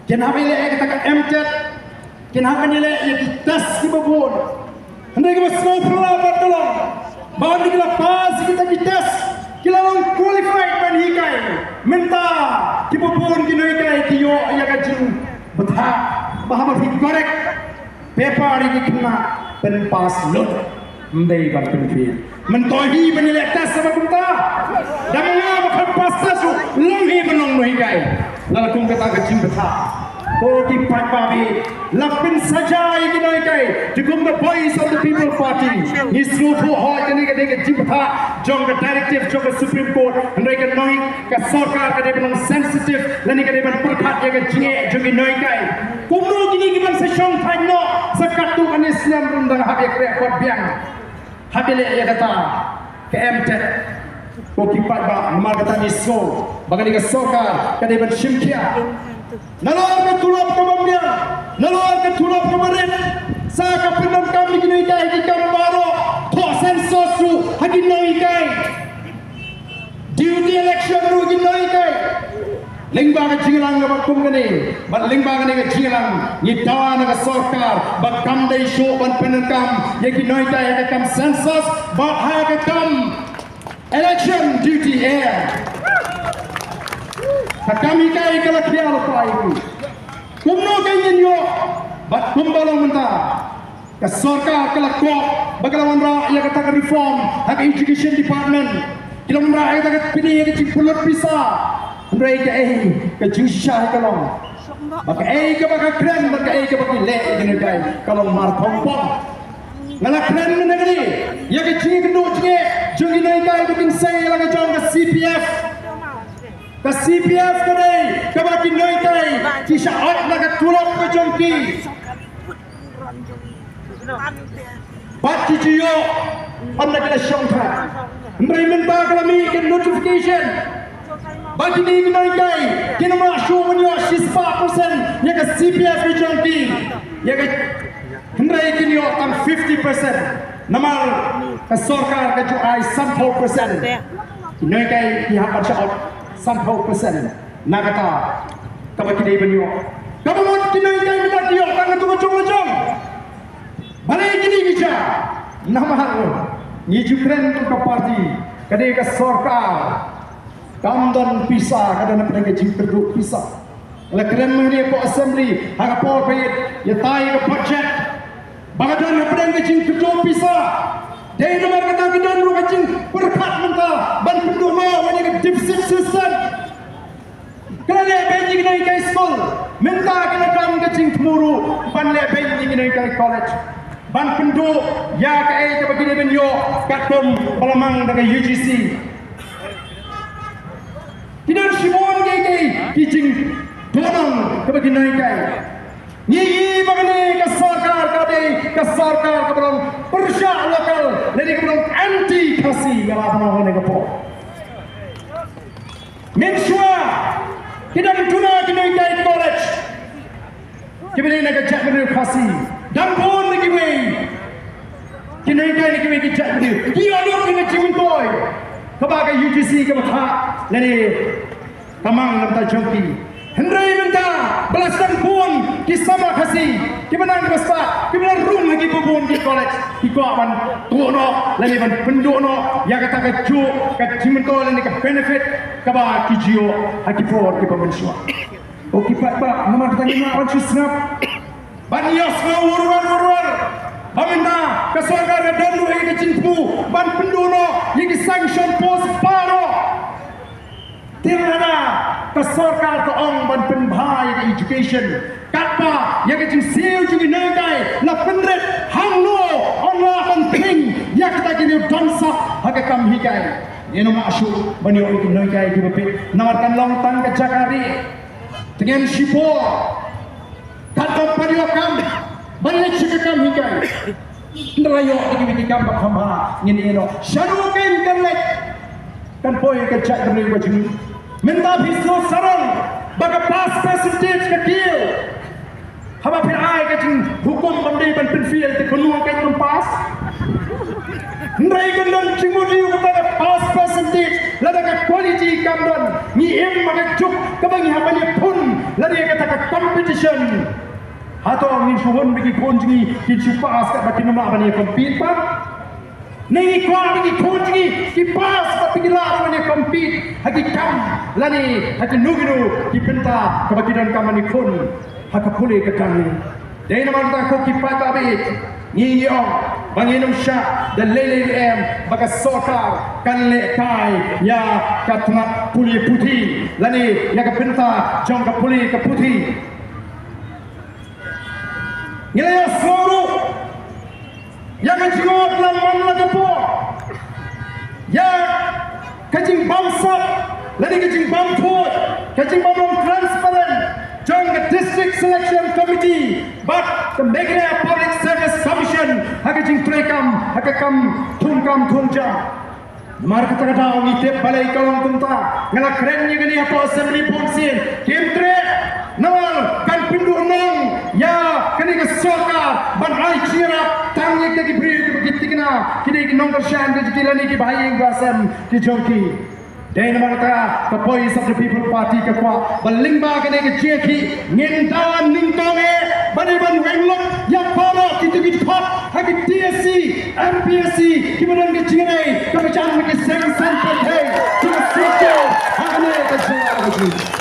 kin hap ban ïaleh ïa kita ka M TET, kin hap ban ïaleh ïa ki test kiba bun. Hynrei kaba sngewphylla pat ka long ba hynrei ki la pass ïa kita ki test, ki la long qualified ban hikai. Mynta kiba bun ki nonghikai ki ïoh ïa ka jingbthah ba haba phi correct paper ïa ki khynnah pynpass lut, ym dei ban pynfail. Myntoi hi ban ïaleh test ba kumta. Da ma nga ba khlem pass test ruh long hi ban long nonghikai. Lada kum kata ka jingbthah, ko ki paidbah, la pynsaja ïa ki nonghikai. Te kum ka Voice of the People Party ngi sngewthuh hooid kane ka dei ka jingbthah jong ka directive jong ka Supreme Court. Hynrei ka nonghikai, ka sorkar ka dei ban long sensitive lane ka dei ban pyrkhat ïa ka jingeh jong ki nonghikai. Kumno kine ki ban sa shongthait noh sa katto katne snem ruh dang hap ïa khreh kot biang, hap ïaleh ïa kata ka M TET. Ko ki paidbah, namar kata ngi sngew ba kane ka sorkar ka dei ban shim khia nalor ka tulop kaba biang, nalor ka tulop kaba rit, sa ka pyndonkam ïa ki nonghikai ha ki kam baroh, thoh census ruh ha ki nonghikai. Duty election ruh ki nonghikai. Lyngba ka jingïalang kaba kum kane bad lyngba kane ka jingïalang ngi dawa na ka sorkar ba kam dei shuh ban pyndonkam ïa ki nonghikai ha ka kam census bad ha ka kam election duty, eh. Ka kam hikai ka la khia lypa ïa ki. Kumno ka ngin ïoh bad kumba long mynta. Ka sorkar ka la koh ba ka la wanrah ïa kata ka reform ha ka education department. Ki la wanrah ïa kata ka pynïaid ka jingpynlut pisa. Hynrei kaei ka jingshisha ka long ba kaei kaba ka kren bad kaei kaba ki leh ïa kane ka long markhong pong. Nga la kren mynne ka dei ïa ka jingkynduh jingeh jong ki nonghikai ba kin sei ïa la ka jong ka C P F. Ka C P F ka dei kaba ki nonghikai ki shah ot na ka tulop ka jong ki. Bad ki ju ïoh ynda ki la shongthait. Hynrei mynta ka la mih ka notification ba kine ki nonghikai kin ym lah shuh ban ïoh shispah percent ïa ka C P F ka jong ki. Ïa ka, hynrei kin ïoh tang fifty percent. Namar ka sorkar ka ju ai sanphew percent. Ki nonghikai ki hap ban shah ot sanphew percent na kata kaba ki dei ban ïoh. Kaba mut ki nonghikai mynta ki ïoh tang katto katne la jong. Balei kine ki jia? Namar ngi ju kren kum ka party Ka dei ka sorkar kam don pisa, ka don hapdeng ka jingkyrduh pisa. La kren mynne hapoh assembly ha ka por ba ïatai ka budget, ba ka don hapdeng ka jingkyrduh pisa. Dei namar kata ka don ruh ka jingpyrkhat mynta ban pynduh noh ïa ka deficit system. Ka la leh beiñ ïa ki nonghikai skul, mynta ka la don ka jingthmu ruh ban leh beiñ ïa ki nonghikai college, ban pynduh ïa kaei kaba ki dei ban ïoh katkum ba la mang da ka U G C. Ki don shibun kiei kiei ki jingdonkam kaba ki nonghikai. Ngi i ba kane ka sorkar ka dei ka sorkar kaba long pyrshah lokal, lane kaba long anti Khasi, ïa la ba nong ne ka por. Mynshuwa ki dang duna ki nonghikai college kiba dei na ka jaitbynriew Khasi, dang bun na kiwei ki nonghikai na kiwei ki jaitbynriew ki ïoh lut ïa ka jingmyntoi kaba ka U G C kaba thah lane ka mang na ka bynta jong ki. Hynrei mynta ba la sdang bun ki samla Khasi kiba nang kiba sah kiba la rung ha kiba bun ki college, ki kwah ban tuh noh lane ban pynduh noh ïa kata kajuh ka jingmyntoi lane ka benefit kaba ki ju ïoh ha ki por kiba mynshuwa. Ko ki paidbah, namar kata ngim lah ban shu sngap, ban ïohsngew wur-wer wur-wer ba mynta ka sorkar ka don ruh ïa ka jingthmu ban pynduh noh ïa ki sanction post baroh. Te lada ka sorkar ka ong ban pynbha ïa ka education, katba ïa ka jingsiew jong ki nonghikai la pynrit hangno, ong lah ban kheiñ ïa kita ki riew don sap ha ka kam hikai. Ngin ym lah shuh ban ïoh ïa ki nonghikai kiba bit namar kan long tang ka jaka rieh. Te ngin shipor, katba pat ïoh kam ban leit sha ka kam hikai, ynda la ïoh ïa kiwei ki kam ba kham bha ngin ïeh noh. Shano kein kan leit? Kan poi ka jaitbynriew ka jong ngi. Mynta phi sngewsarong ba ka pass percentage ka kiew. Haba phi ai ka jinghukum ban dei ban pynfail te kumno kein ban pass? Hynrei kan don jingmut ïa kata ka pass percentage lada ka quality kam don. Ngi im ha ka juk kaba ngi hap ban ïakhun lada ïa kata ka competition. Hato ngin shu hun ba ki khun jong ngi kin shu pass katba kin ym lah ban ïa compete pat? Ne ngi kwah ba ki khun jong ngi ki pass bad ba ki lah ban ïa compete ha ki kam lane ha kino kino ki bynta kaba ki donkam ban ïakhun ha ka pule ka jong ngi. Dei namar kata ko ki paidbah ba ïeit, ngi ngi ong ba ngin ym shah da lei lei ruh em ba ka sorkar kan lehkai ïa ka tnat pule puthi lane ïa ka bynta jong ka pule ka puthi. Ngi la ïohsngew ruh ïa ka jingmut la man la ka por ïa ka jingbamsap lane ka jingbamthuh, ka jingbym long transparent jong ka District Selection Committee bad ka Meghalaya Public Service Commission ha ka jingtrei kam ha ka kam thung kam thung jam. Namar kata ka daw ngi tip balei ka long kumta. Nga la kren ïa kane hapoh Assembly bun sien. Kim treh namar kan pynduh nong ïa kane ka sorkar ban ai jingïarap tang ïa kita ki briew kiba ki thikna, ki dei ki nongkyrshan ki jong ki lane kiba ha ïing ba sem ki jong ki. Dei namar kata ka Voice of the People Party ka kwah ba lyngba kane ka jingïakhih ngin da nyngkong eh ba dei ban weng lut ïa baroh kito ki dkhot ha ki D S C, M P S C kiba don ka jingïadei kaba jan ha ki seng san pyrthei kiba sngewthuh ha kane ka jylla ka jong ngi.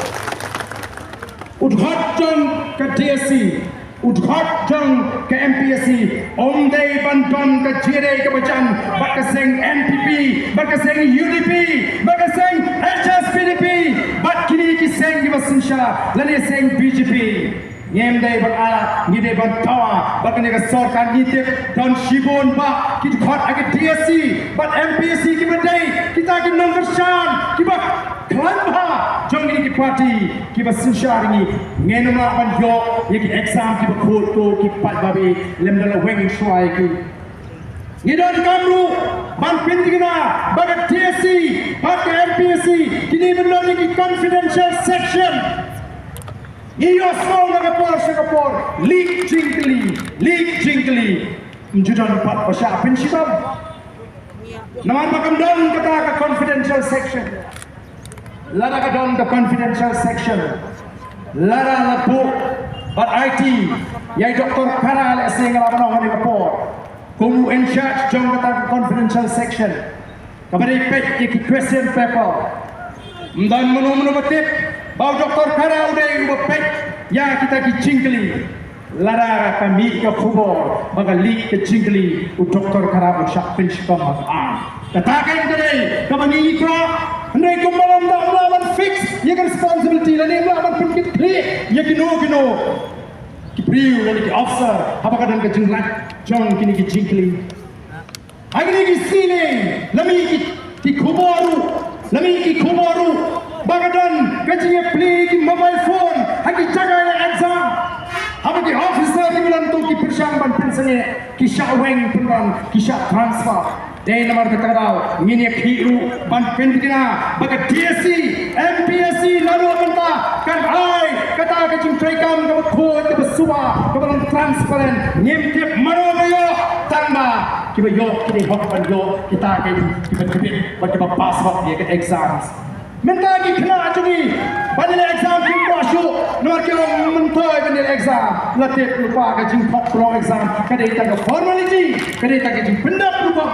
U dkhot jong ka D S C, u dkhot jong ka M P S C um dei ban don ka jingïadei kaba jan bad ka seng N P P, bad ka seng U D P, bad ka seng H S P D P, bad kine ki seng kiba synshar lane seng B J P. Ngim dei ban ailad, ngi dei ban dawa ba kane ka sorkar ngi tip don shibun bah ki dkhot ha ki D S C bad M P S C kiba dei kita ki nongkyrshan kiba khlaiñ bha jong kine ki party kiba synshar ïa ngi. Ngin ym lah ban ïoh ïa ki exam kiba khuid ko ki paidbah ba ïeit lymda la weng shuwa ïa ki. Ngi donkam ruh ban pynthikna ba ka D S C bad ka M P S C kine ban long ïa ki confidential section. Ngi ïohsngew na ka por sha ka por, leak jingkylli, leak jingkylli. Ym ju don pat ba shah pynshitom. Namar ba kam don kata ka confidential section. Lada ka don ka confidential section, lada la buh bad aiti ïa i Doktor Khara lehse nga la ban ong ha kane ka por kum u in charge jong kata ka confidential section. Kaba dei peit ïa ki question paper. Ym don mano mano ba tip ba u Doktor Khara u dei uba peit ïa kita ki jingkylli. Lada ka mih ka khubor ba ka leak ka jingkylli, u Doktor Khara u shah pynshitom ha ka aiñ. Kata ka dei kaba ngi ngi kwah. Hynrei kumba lam da ym lah ban fix ïa ka responsibility lane ym lah ban pynkit khlieh ïa kino kino ki briew lane ki officer haba ka don ka jinglait jong kine ki jingkylli. Ha kine ki sngi ne la mih ki, ki khubor ruh, la mih ki khubor ruh ba ka don ka jingïaplie ki mobile phone ha ki jaka ïa exam. Haba ki officer kiba don to ki pyrshang ban pynsangeh, ki shah weng pynban, ki shah transfer. Dei namar kata ka daw ngin ïakhih ruh ban pynthikna ba ka D S C, M P S C naduh mynta kan ai kata ka jingtreikam kaba khuid, kaba suba, kaba long transparent. Ngim tip mano ba ïoh, tang ba kiba ïoh ki dei hok ban ïoh kita ki, kiba tbit bad kiba pass hok ïa ka exams. Mynta ki khynnah jong ngi ban ïaleh exam kim kwah shuh namar ki ong myntoi ban ïaleh exam. La tip lypa ka jingthok pynlong exam ka dei tang ka formality, ka dei tang ka jingpyndap lypa.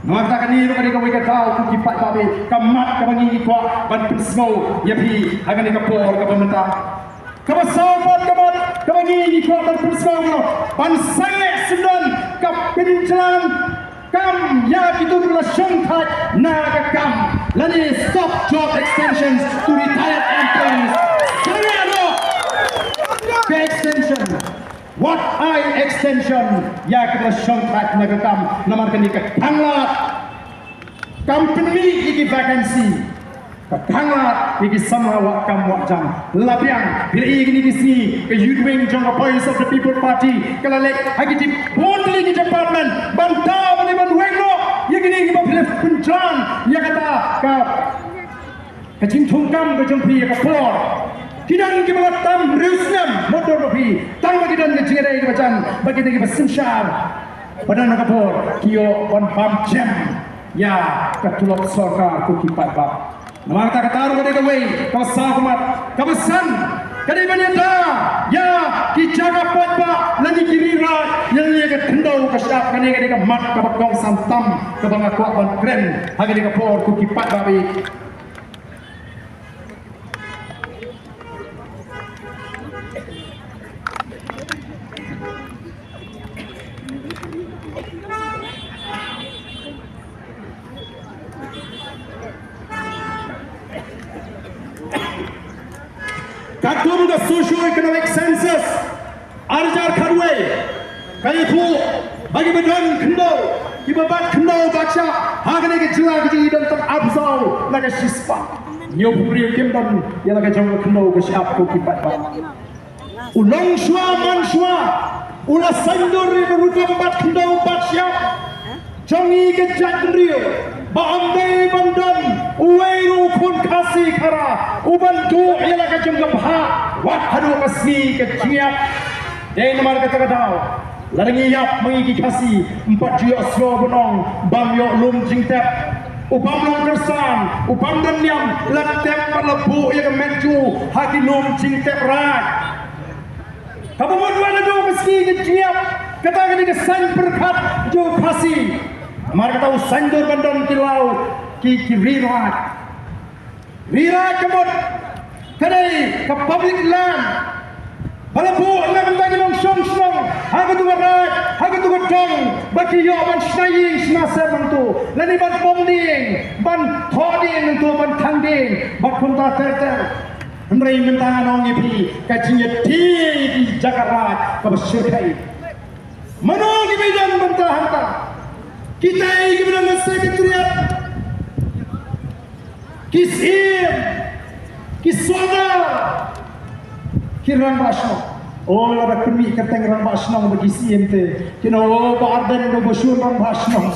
Namar kata kane ruh ka dei kawei ka daw ko ki paidbah, ka mat kaba ngi ngi kwah ban pynsngew ïa phi ha kane ka por kaba mynta. Kaba saw pat ka mat kaba ngi ngi kwah ban pynsngew, ban sangeh syndon ka pynjlan kam ïa kito kiba la shongthait na ka kam lane stop job extensions to retired employees. Sangeh noh ka extension. Wat ai extension ïa kiba la shongthait na ka kam namar kane ka thanglad kam pynmih ïa ki vacancy. Ka thanglad ïa ki samla wad kam wad jam. La biang phi la ïohi kine ki sngi ka Youth Wing jong ka Voice of the People Party ka la leit ha ki bun tylli ki department ban daw ban weng noh ïa kine kiba phi la pynjlan ïa kata ka Ka jingthung kam ka jong phi ïa ka por. Ki don kiba la tam hynriew snem mut dur ba phi, tang ba ki don ka jingïadei kaba jan bad kita kiba synshar. Ba don ha ka por ki ïoh ban bam jem ïa ka tulop sorkar ko ki paidbah. Namar kata kata ruh ka dei kawei kaba saw ka mat. Kaba san ka dei ban ïada ïa ki jaka paidbah lane ki ri raid ïa lane ka khyndew ka shyiap. Kane ka dei ka mat kaba kongsan tam kaba nga kwah ban kren ha kane ka por ko ki paidbah. Katkum ka socio-economic census ar hajar khatwei ka ïathuh ba kiba don khyndew, kiba bat khyndew bat shyiap ha kane ka jylla ka jong ngi don tang arphew saw na ka shispah. Hynñiewphew hynriew kim don ïa la ka jong ka khyndew ka shyiap ko ki paidbah. U longshuwa manshuwa u la saiñdur ïa ka rukom bat khyndew bat shyiap jong ngi ka jaitbynriew ba ym dei ban don uwei ruh u khun Khasi Khara u ban duh ïa la ka jong ka bhah wat haduh ka sngi ka jingïap. Dei namar kata ka daw lada ngi ïap ma ngi ki Khasi ym pat ju ïohsngew ban ong bam ïoh lum jingtep. U bym long kyrsan, u bym don niam, la tep bad la buh ïa ka met jong u ha ki lum jingtep raid. Kaba mut wat haduh ka sngi ka jingïap kata ka dei ka saiñ pyrkhat jong u Khasi. Namar kata u saiñdur ban don ki law ki, ki ri raid. Ri raid ka mut ka dei ka public land ba la buh na ka bynta ki nongshong shnong ha katu ka raid, ha katu ka dong ba ki ïoh ban shna ïing shna sem hangtu lane ban pom dieng, ban thoh dieng hangtu, ban thang dieng bad kumta ter ter. Hynrei mynta ngan ong ïa phi ka jingïathie ïa ki jaka raid kaba shyrkhei. Mano kiba ïadon bynta hangta? Kitai kiba don ha Secretariat, ki syiem, ki sordar, ki rangbah shnong. O lada pynmih kyrteng rangbah shnong bad ki syiem te kin ong, o Bah Ardent dei uba shun rangbah shnong,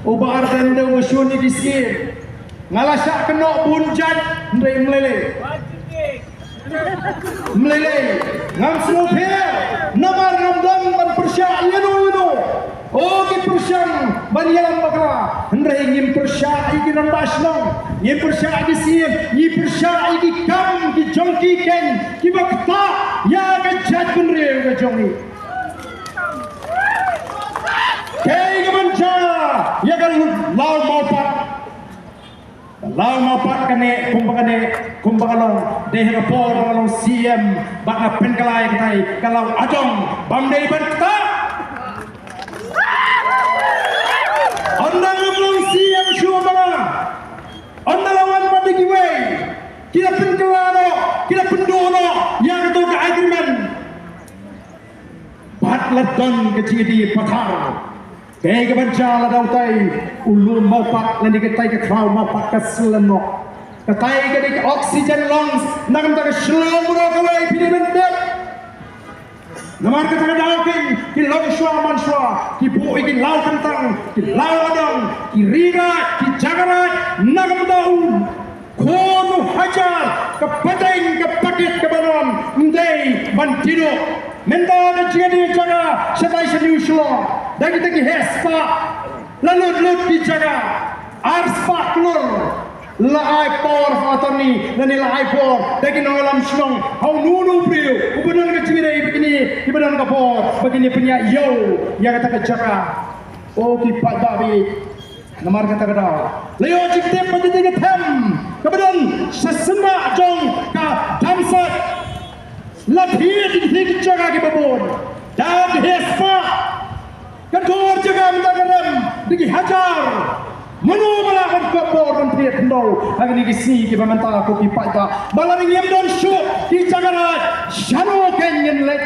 o Bah Ardent dei uba shun ïa ki syiem. Nga la shah kynnoh bun jait hynrei ym lei lei. Ym lei lei, ngam sngewpher namar ngam don ban pyrshah ïano ïano. O ki pyrshang ban ïalam bakla, hynrei ngim pyrshah ïa ki rangbah shnong, ngim pyrshah ïa ki syiem, ngi pyrshah ïa ki kam ki jong ki keiñ kiba ktah ïa ka jaitbynriew ka jong ngi. Kaei kaban jia ïa ka law Mawpat? Ka law Mawpat kane kumba kane kumba ka long dei ha ka por ba nga long C M ba nga pynkylla ïa katai ka law adong bym dei ban ktah. Ynda ngam long C M shuh ba nga ynda la wan bad kiwei ki la pynkylla noh ki la pynduh noh ïa kato ka agreement. Bad la don ka jingïadei pathar. Kaei kaban jia lada utai u lum Mawpat lane katai ka khlaw Mawpat ka slem noh. Katai ka dei ka oxygen lungs na ka bynta ka shlem baroh kawei phi dei ban tip. Namar kata ka daw kin ki long shuwa man shuwa ki buh ïa ki law kyntang ki law adong ki ri raid ki jaka raid na ka bynta u Khun u hajar ka pateng ka pakit kaba don ym dei ban kiew. Mynta ka jingïadei jaka shatai sha New Shillong da kita ki heh spah la lut lut ki jaka ar spah klur la ai power of attorney lane la ai bor da ki nongïalam shnong ha uno uno u briew uba don ka jingïadei ba kine kiba don ka bor ba kine pynïaid ïew ïa kata ka jaka. O ki paidbah ba ïeit, namar kata ka daw la ïoh jingtip ba kata ka them kaba don sha senda jong ka Damsait la thied ïa ki jaka kiba bun da ki heh spah. Ka dor jaka mynta ka rem da ki hajar. Mano ba lah ban khot bor ban thied khyndew ha kine ki sngi kiba mynta ko ki paidbah ba lada ngim don shuh ki jaka raid shano kein ngin leit?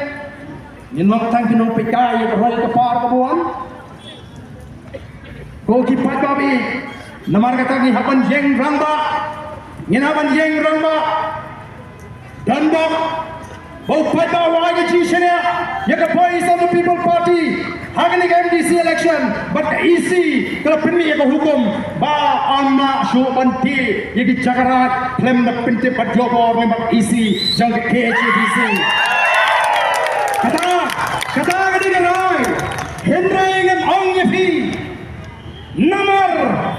Ngin long tang ki nongpeit kai ïa ka roi ka par kaba wan. Ko ki paidbah ba ïeit, namar kata ngi hap ban ïeng rangbah. Ngin hap ban ïeng rangbah. Don bok ba u paidbah u ai ka jingshaniah ïa ka Voice of the People Party ha kane ka M D C election bad ka E C ka la pynmih ïa ka hukum ba ym lah shuh ban thied ïa ki jaka raid khlem da pyntip bad jubor ne bad E C jong ka K H A D C. Kata, kata ka dei ka rai. Hynrei ngan ong ïa phi, namar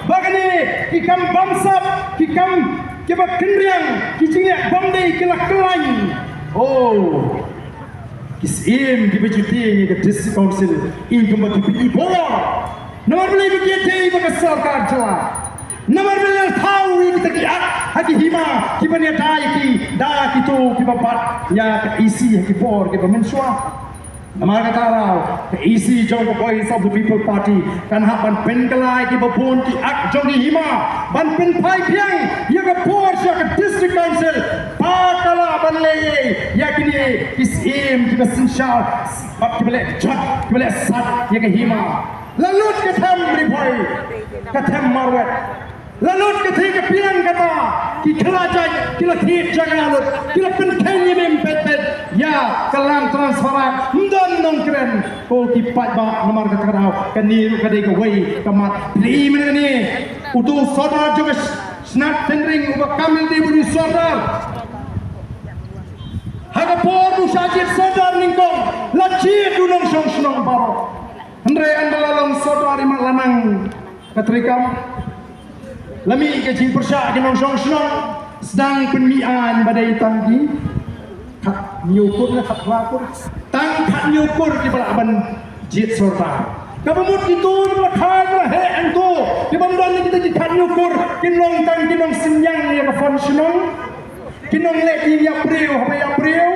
ba kane ki kam bamsap, ki kam kiba kynriang, ki jingeh bym dei ki la khlaiñ. Oh, ki syiem kiba ju tieng ïa ka District Council, ïa kumba ki pynïaid bor. Namar balei ba ki ïadei bad ka sorkar jylla? Namar balei la thaw ïa kita ki ak ha ki hima kiban ïada ïa ki da kito kiba bat ïa ka E C ha ki por kiba mynshuwa? Namar kata daw ka E C jong ka Voice of the People Party kan hap ban pynkylla ïa kiba bun ki ak jong ki hima ban pynphai biang ïa ka por sha ka District Council ba ka lah ban leh ïa kine ki syiem kiba synshar bad kiba leh jot kiba leh sat ïa ka hima. La lut ka them Ri Bhoi, ka them Marwet. La lut ka thik ka biang kata, ki khlajait, ki la thied jaka lut, ki la pynkheiñ ïa mem peit peit ïa ka land transfer. Ym don nongkren ko ki paidbah, namar kata ka daw kane ruh ka dei kawei ka mat. Phi i mynne kane uto u sordar jong ka Shnat Tynring uba kam ïalade bad u sordar. Ha ka por u shah jied sordar nyngkong la jied u nongshong shnong baroh. Hynrei ynda la long sordar i mat la nang ka treikam. La mih ka jingpyrshah ki nongshong shnong, sdang pynmih aiñ ba dei tang ki khathynñiew kur ne khatphra kur. Tang khathynñiew kur kiba lah ban jied sordar. Kaba mut kito kiba la kha kiba la heh hangto kiba ym don kita ki khathynñiew kur kin long tang ki nongsynñiang ïa ka fund shnong. Ki nongleh ïing ïap briew haba ïap briew.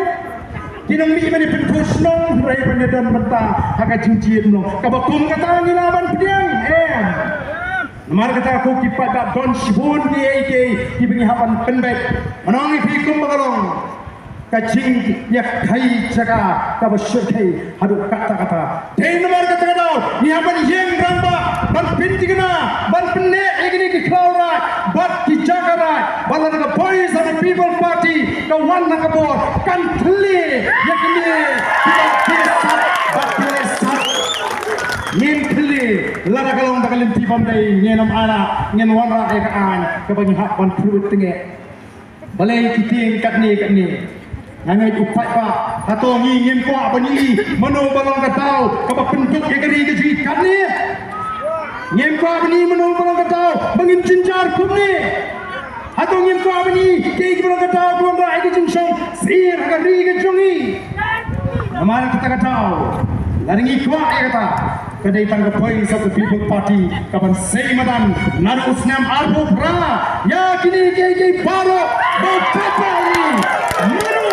Ki nongmih ban ïa pynkhuid shnong hynrei ban ïa don bynta ha ka jingjied shnong. Kaba kum kata ngi lah ban pdiang em. Namar kata ko ki paidbah don shibun kiei kiei kiba ngi hap ban pynbeit. Ngan ong ïa phi kumba ka long ka jingïakhei jaka kaba shyrkhei haduh katta katta. Dei namar kata ka daw ngi hap ban ïeng rangbah ban pynthikna ban pynneh ïa kine ki khlaw raid bad ki jaka raid ba lada ka Voice of the People Party ka wan ha ka bor kan thylli ïa kine ki la thied sat bad ki la sat. Ngin thylli lada ka long da ka lynti bym dei, ngin ym ailad, ngin wanrah ïa ka aiñ kaba ngi hap ban pynbeit tyngeh. Balei ki tieng katne katne? Nga ngeit u paidbah, hato ngi ngim kwah ban ïohi mano ba long ka daw kaba pynduk ïa ka ri ka jong ngi katne? Ngim kwah ban ïohi mano ba long ka daw ba ngin jynjar kumne? Hato ngim kwah ban ïohi kiei kiba long ka daw ba long da ïa ka jingshong syier ha ka ri ka jong ngi? Namar kata ka daw lada ngi kwah ïa kata Ka dei tang ka Voice of the People Party kaban sei madan naduh u snem arphew phra ïa kine kiei kiei baroh ba u paidbah u ri. Mano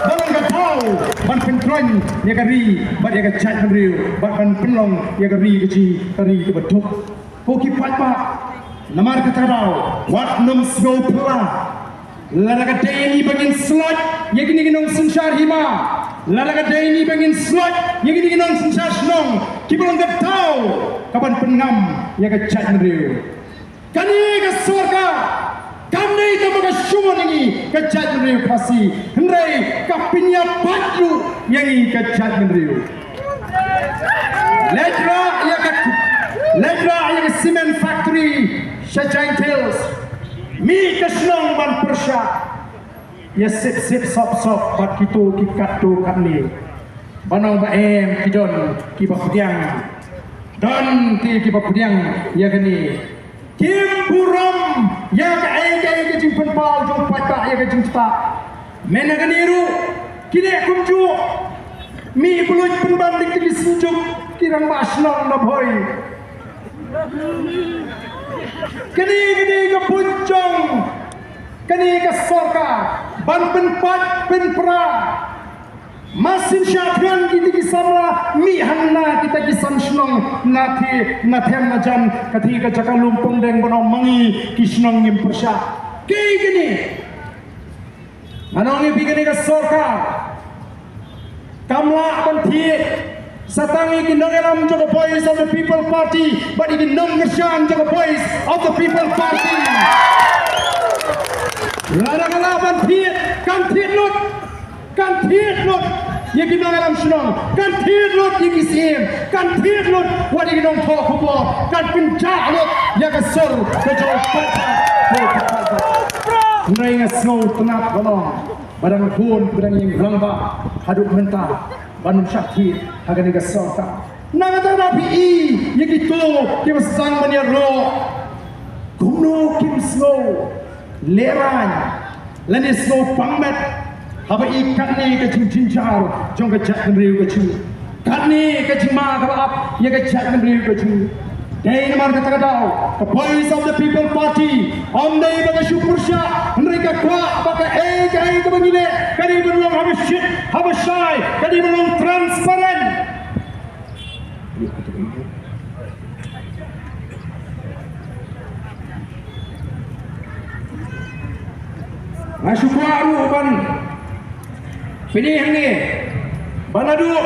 ba long ka daw ban pynkhlaiñ ïa ka ri bad ïa ka jaitbynriew bad ban pynlong ïa ka ri ka jong ngi ka ri kaba duk. Ko ki paidbah, namar kata ka daw wat nym sngewphylla. Lada ka dei ngi ba ngin slot ïa kine ki nongsynshar hima, lada ka dei ngi ba ngin slot ïa kine ki nongsynshar shnong kiba long ka daw kaban pynngam ïa ka jaitbynriew. Kane ka sorkar kam dei kaba ka shong ïa ngi ka jaitbynriew Khasi, hynrei ka pynïapait ruh ïa ngi ka jaitbynriew. Leit rah ïa ka, leit rah ïa ka cement factory sha Jaintia Hills. Mih ka shnong ban pyrshah ïa sip sip sop sop bad kito ki katto katne. Ban ong ba em ki don kiba pdiang. Don ki kiba pdiang ïa kane. Kim burom ïa kaei kaei ka jingpynpaw jong paidbah ïa ka jingstad. Mynta kane ruh ki leh kumjuh. Mih bluit pynban dik dik ki synjuk ki rangbah shnong na Bhoi. Kane kane ka pynjong kane ka sorkar ban pynpait pynpra. Masin sha thngan kita ki samla mih hangna kita ki san shnong na thi na them na jan ka thi ka jaka lum pongdeng bano mangi ki shnong ngim pyrshah. Ki kini. Ngan ong ïa phi kane ka sorkar kam lah ban thied sa tang ïa ki nongïalam jong ka Voice of the People Party bad ïa ki nongkyrshan jong ka Voice of the People Party. Lada ka lah ban thied kan thied lut. Kan thied lut ïa ki nongïalam shnong, kan thied lut ïa ki siem, kan thied lut wat ïa ki nongthoh khubor, kan pynjah lut ïa ka sur ka jong ka. Hynrei nga sngewtynnat ba long ba dang bun ba dang ïeng rangbah haduh mynta ban ym shah thied ha kane ka sorkar. Nangta da phi i ïa kito kiba sdang ban ïaroh kumno kim sngew lehraiñ lane sngewpang met haba i katne ka jingjynjar jong ka jaitbynriew ka jong ngi. Katne ka jingma kaba ap ïa ka jaitbynriew ka jong ngi. Dei namar kata ka daw ka Voice of the People Party ym dei ba ka shu pyrshah hynrei ka kwah ba kaei kaei kaba ngi leh ka dei ban long haba shit haba shai, ka dei ban long transparent. Nga shu kwah ruh ban pynïaid hangne ba naduh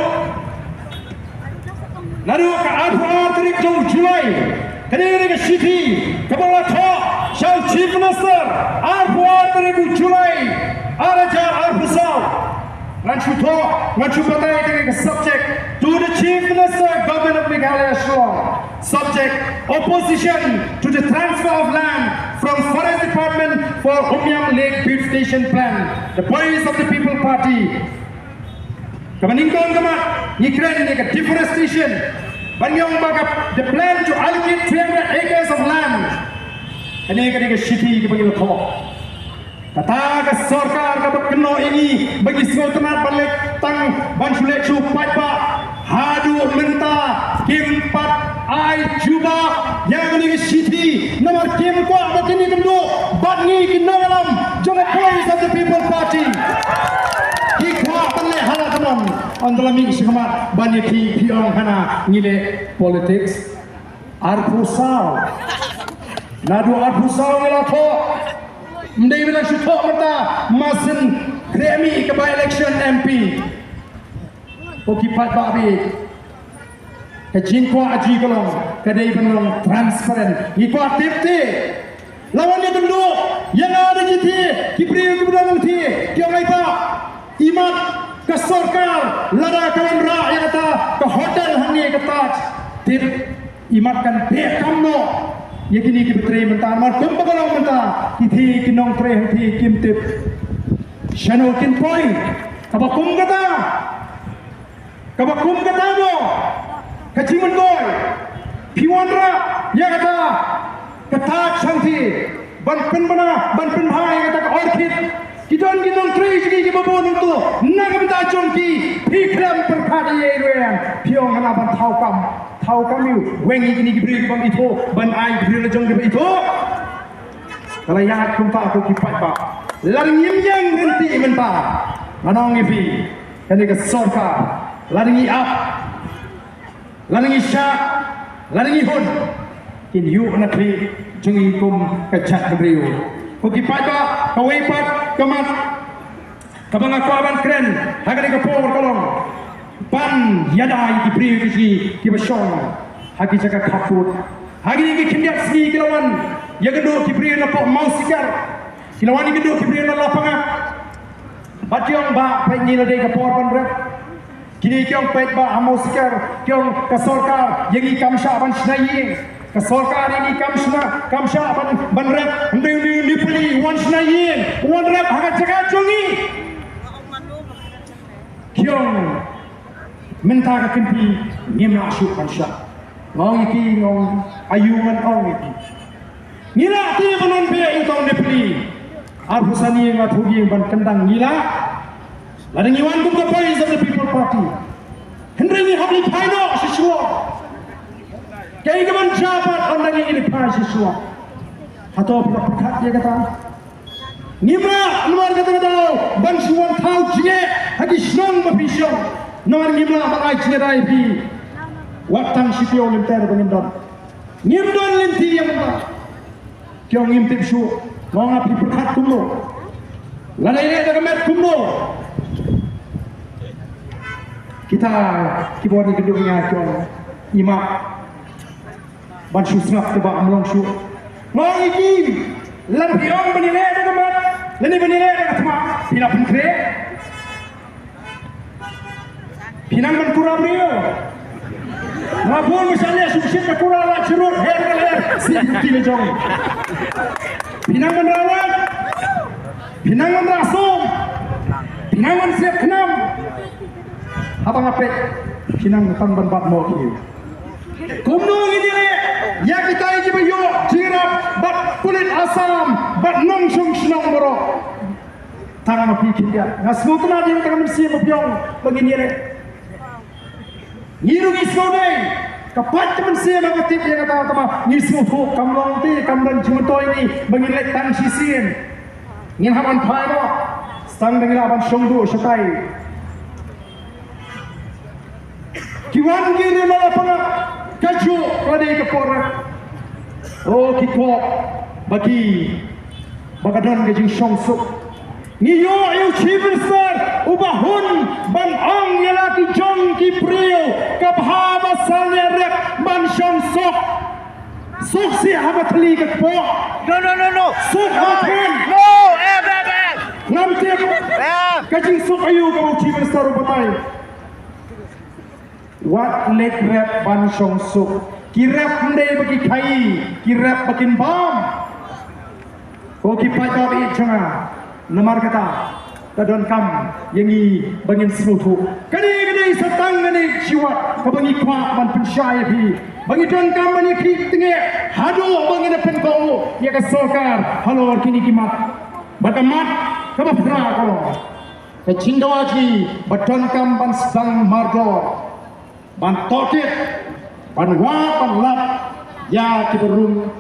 naduh ka arphew ar tarik jong u July, kane ka shithi kaba la thoh sha u Chief Minister arphew ar tarik u July ar hajar arphew saw. Ngan shu thoh, ngan shu batai ïa ka subject, to the Chief Minister, Government of Meghalaya, Shillong. Subject: Opposition to the transfer of land from Forest Department for Umiam Lake Beautification Plan. The Voice of the People Party. Kaba nyngkong ka mat, ngi kren ïa ka deforestation. Ban ong ba ka, the plan to allocate three hundred acres of land. Kane ka dei ka shithi kaba ngi la thoh. Kata ka sorkar kaba kynnoh ïa ngi ba ngi sngewtynnat ban leit tang ban shu leit shu paidbah. Haduh mynta kim pat ai jubab ïa kane ka shithi namar kim kwah ba kine ki bynta bad ngi ki nongïalam jong ka Voice of the People Party. Ki kwah ban leh hala ka mon. Ynda la mih sha khmat ban ïa phi phi ong hana ngi leh politics. Arphew saw. Naduh arphew saw ngi la thoh. Ym dei ba la shu thoh mynta, masin khreh mih ka by-election M P. Ko ki paidbah, ka jingkwah jong ngi ka long ka dei ban long transparent. Ngi kwah tip te. La wan ïa kynduh ïa nga da ki thie, ki briew kiba don nongthie ki ong ai ba imat ka sorkar lada ka wanrah ïa kata ka hotel hangne ka Taj. Tip imat kan beh kam noh ïa kine kiba trei mynta namar kumba ka long mynta ki thie ki nongtrei hangthie kim tip shano kin poi. Kaba kum kata Kaba kum kata mo ka jingmyntoi phi wanrah ïa kata ka Taj hangthie ban pynbna ban pynbha ïa kata ka orchid. Ki don ki nongtrei jong ki kiba bun hangto na ka bynta jong ki phi khlem pyrkhat ïa i ruh em phi ong hana ban thaw kam. How come you? Weng ïa kine ki briew ki bym ithuh ban ai ki briew la jong ki ba ithuh. Ka la ïaid kumta ko ki paidbah. Lada ngim ïeng ryntih mynta, ngan ong ïa phi, kane ka sorkar, lada ngi ap, lada ngi shah, lada ngi hun, kin ïuh na khlieh jong ngi kum ka jaitbynriew. Ko ki paidbah, kawei pat ka mat kaba nga kwah ban kren ha kane ka por ka long ban ïada ïa ki briew ki, ki ba shong ha ki jaka khappud. Ha kine ki khyndiat sngi ki la wan ïakynduh ki briew na pok Mawsikar, ki la wan ïakynduh ki briew na Lapangap. Bad ki ong ba peit ngi la dei ka por ban rep. Kine ki ong peit ba ha Mawsikar, ki ong ka sorkar ïa ngi kam shah ban shna ïing. Ka sorkar ïa ngi kam shna, kam shah ban, ban rep. Hynrei une u Nepali u wan shna ïing, u wan rep ha ka jaka jong ngi. Ki ong mynta ka kynti ngim lah shuh ban shah. Nga ong ïa ki, nga ong, aïu ngan ong ïa ki. Ngi lah te ban wan beh ïa uta u Nepali. Arphew san ïing, arphew ïing ban kyndang ngi lah. Lada ngi wan kum ka Voice of the People Party, hynrei ngi hap leit phai noh shisha. Kaei kaban jia pat ynda ngi leit phai shisha? Hato phi la pyrkhat ïa kata? Ngim lah namar kata ka daw ban shu wan thaw jingeh ha ki shnong ba phi shong. Namar ngim lah ban ai jingïada ïa phi. Wat tang shi taïew lynter ba ngin don. Ngim don lynti ïa mynta. Ki ong ngim tip shuh. Nga ong, phi pyrkhat kumno? Lada i leh da ka met kumno? Kita ki bor ïakynduh ïa nga ki ong, i map ban shu sngap te ba ym long shuh. Nga ong ïa ki, lada phi ong ban ïaleh da ka met lane ban ïaleh da ka thma, phi la pynkhreh? Phi nang ban kura briew. Nga bun ba shah leh suk shit ka kura la chirut her ka leh si ki la jong. Phi nang ban rawat. Phi nang ban rah sum. Phi nang ban siat khnam. Haba nga peit phi nang tang ban bat mo ki. Kumno ngin ïaleh ïa kita ki ba ïoh jingïarap bad pulit Assam bad nongshong shnong baroh? Tang ma phi khyndiat. Nga sngewtynnat ïa kata ka mynsiem ba phi ong ba ngin ïaleh. Ngi ruh ngi sngewdei. Ka pait ka mynsiem ha ka tip ïa kata, tangba ngi sngewthuh kam long te, kam don jingmyntoi ngi ba ngin leit tang shisien. Ngin hap ban phai noh. Tang da ngi lah ban shong duh shatai. Ki wan ki riew na Lapangap kajuh ka dei ka por. O ki kwah ba ki, ba ka don ka jingshongsuk. Ngi ïoh ïa u Chief Minister uba hun ban ong ïa la ki jong ki briew, ka bha ba san ïa rep ban shongsuk. Suk sih haba thli ka kpoh. No, no, no, no. Suk haba thli. No, em, em, em. Ngam tip. Em. Ka jingsuk aïu kaba u Chief Minister u batai? Wat leit rep ban shongsuk. Ki rep ym dei ba ki khaii, ki rep ba kin bam. Ko ki paidbah ba ïeit jong nga, namar kata ka donkam ïa ngi ba ngin sngewthuh. Kane ka dei sa tang kane shi wat kaba ngi kwah ban pynshai ïa phi, ba ngi donkam ban ïa phi tnge haduh ba ngin pynkoh ïa ka sorkar halor kine ki mat. Ba ka mat kaba phra ka long ka jingdawa jong ngi ba donkam ban sdang mardor, ban tohkit, ban wad, ban lap ïa kiba rung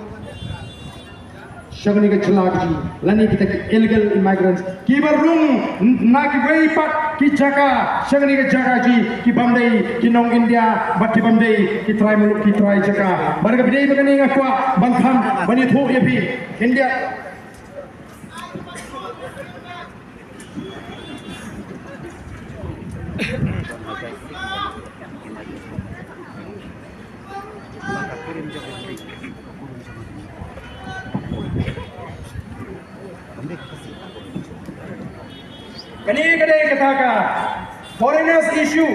sha kane ka jylla ka jong ngi, lane kita ki illegal immigrants kiba rung na kiwei pat ki jaka sha kane ka jaka ka jong ngi, ki bym dei ki nong India bad ki bym dei ki trai muluk, ki trai jaka. Bad kaba dei ba kane nga kwah ban kham ban ïathuh ïa phi. India. Kane ka dei kata ka foreigners issue.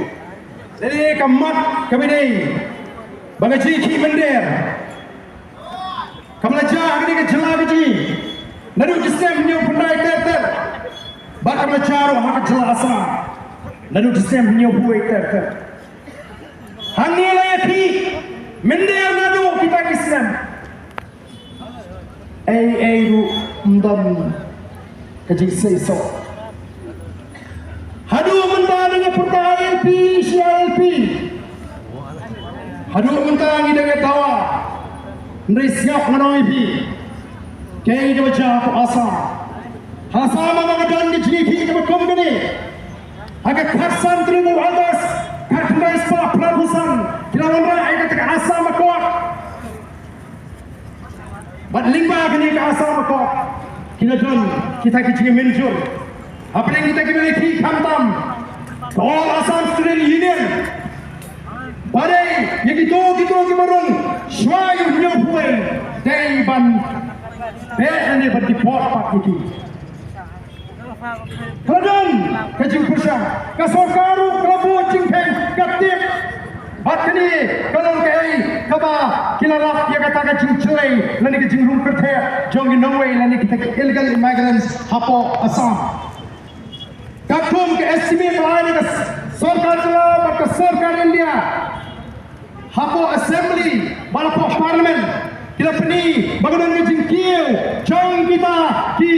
Kane ka mat kaba dei ba ka jingkhih mynder kaba la jia ha kane ka jylla ka jong ngi naduh ki snem hynñiew phyndai ter ter. Bad kaba la jia ruh ha ka jylla Assam naduh ki snem hynñiew phew wei ter ter. Hangne la ïakhih mynder naduh kita ki snem. Ei ei ruh ym don ka jingseisoh. Haduh mynta ngi pyrta I L P shi I L P. Haduh mynta ngi dang ïa dawa. Hynrei sngap ngan ong ïa phi, kaei kaba jia ha Assam. Ha Assam ma nga don ka jingïakhih kaba kum kane. Ha ka khatsan tarik u August, khatkhyndai spah phra phew san, ki la wanrah ïa kata ka Assam Accord. Bad lyngba kane ka Assam Accord ki la don kita ki jingmynjur hapdeng kita kiba ïakhih, khamtam ka All Assam Student Union. Ba dei ïa kito kito kiba rung shuwa ïa u hynñiewphew wei, dei ban beh ne ban deport pat ïa ki. Ka la don ka jingpyrshang, ka sorkar ruh ka la bud jingkheiñ, ka tip. Bad kane ka long kaei kaba ki la lap ïa kata ka jingjlei lane ka jingrung kyrtheh jong ki nongwei lane kita ki illegal immigrants hapoh Assam. Katkum ka estimate ba la ai na ka sorkar jylla bad ka sorkar India, hapoh Assembly bad hapoh Parliament, ki la pyni ba ka don ka jingkiew jong kita ki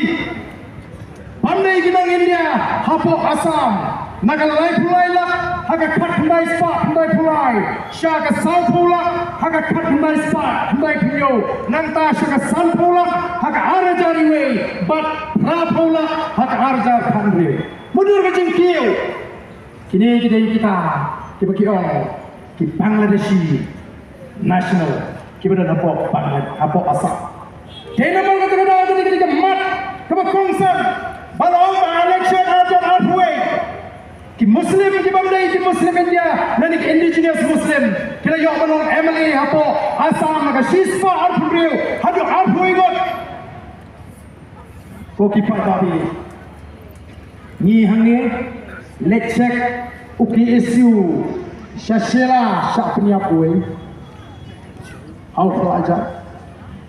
bym dei ki nong India hapoh Assam, na ka laiphew lai lak ha ka khatkhyndai spah khyndaiphew lai, sha ka sawphew lak ha ka khatkhyndai spah khyndaiphew hynñiew, nangta sha ka sanphew lak ha ka ar hajar wei, bad phraphew lak ha ka ar hajar khathynriew. Mutdur ka jingkiew. Kine ki dei kita kiba ki ong ki Bangladeshi national kiba don hapoh Bangla-, hapoh Assam. Dei namar kata ka daw kane ka dei ka mat kaba kongsan ba la ong ba election arhajar arphew wei, ki Muslim kiba ym dei ki Muslim India lane ki indigenous Muslim ki la ïoh ban long M L A hapoh Assam na ka shispah arphew hynriew haduh arphew wei ngut. Ko ki paidbah, ngi hangne leit check u K S U sha Shella, shah pynïap uwei. Hau pla aja.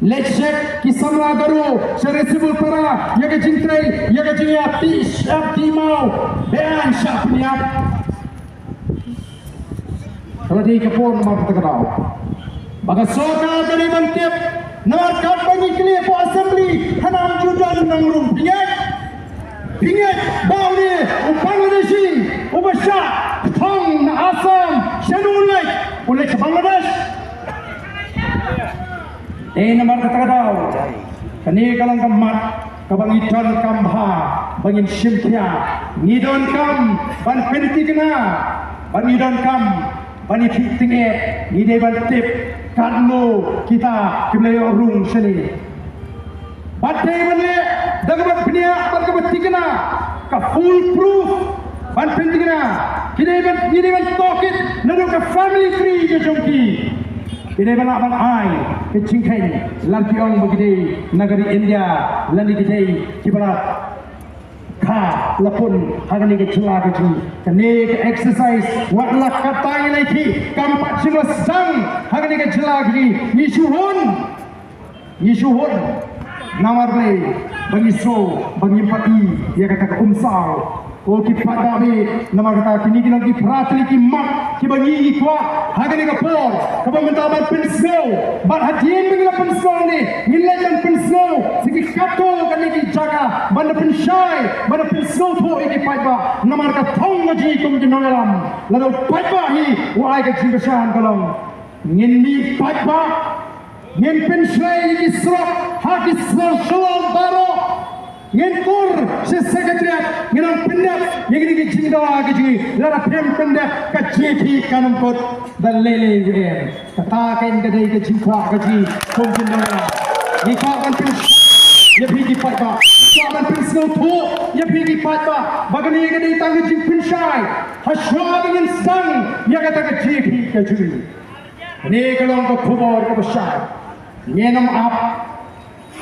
Leit check ki samla Garo sha Resibulpara ïa ka jingtrei, ïa ka jingïatih shyiap tih maw beaiñ, shah pynïap. Ka la dei ka por namar kata ka daw ba ka sorkar ka dei ban tip. Namar katba ngi kylli hapoh Assembly, hana ym ju don nongrung. Phi ngeit? Phi ngeit ba une u Bangladeshi uba shah thong na Assam, shano u leit? U leit sha Bangladesh. Dei namar kata ka daw kane ka long ka mat kaba ngi donkam bha ba ngin shim khia. Ngi donkam ban pynthikna, ba ngi donkam ban ïakhih tyngeh. Ngi dei ban tip katno kita kiba la ïoh rung shane. Bad dei ban leh da kaba bniah bad kaba thikna, ka fool proof ban pynthikna. Ki dei ban, ngi dei ban tohkit naduh ka family tree ka jong ki. Ki dei ban lah ban ai ka jingkheiñ lada ki ong ba ki dei na ka ri India lane ki dei kiba la kha la pun ha kane ka jylla ka jong ngi. Kane ka exercise wat la katta ngi la ïakhih, kam pat shu la sdang ha kane ka jylla ka jong ngi. Ngi shu hun, ngi shu hun. Namar balei? Ba ngi sngew ba ngim pat i ïa kata ka umsaw. Ko ki paidbah, namar kata kine ki long ki phra tylli ki mat kiba ngi ngi kwah ha kane ka por kaba mynta ban pynsngew. Bad hadien ba ngi la pynsngew ne, ngin leit ban pynsngew sha ki katto katne ki jaka ban da pynshai, ban da pynsngewthuh ïa ki paidbah. Namar ka thong ka jong ngi kum ki nongïalam, lada u paidbah hi u ai ka jingkyrshan, ka long ngin mih paidbah. Ngin pynshai ïa ki surok ha ki shnong Shillong baroh. Ngin kur sha Secretariat, ngin ong pyndep ïa kine ki jingdawa ki jong ngi. Lada phim pyndep, ka jingïakhih kan ym kut da lei lei ruh. Kata kein ka dei ka jingkwah ka jong ngi kum ki nongïalam. Ngi kwah ban pyn, ïa phi ki paidbah. Ngi kwah ban pynsngewthuh ïa phi ki paidbah ba kane ka dei tang ka jingpynshai. Hashwa ba ngin sdang ïa kata ka jingïakhih ka jong ngi. Kane ka long ka khubor kaba shai. Ngin ym ap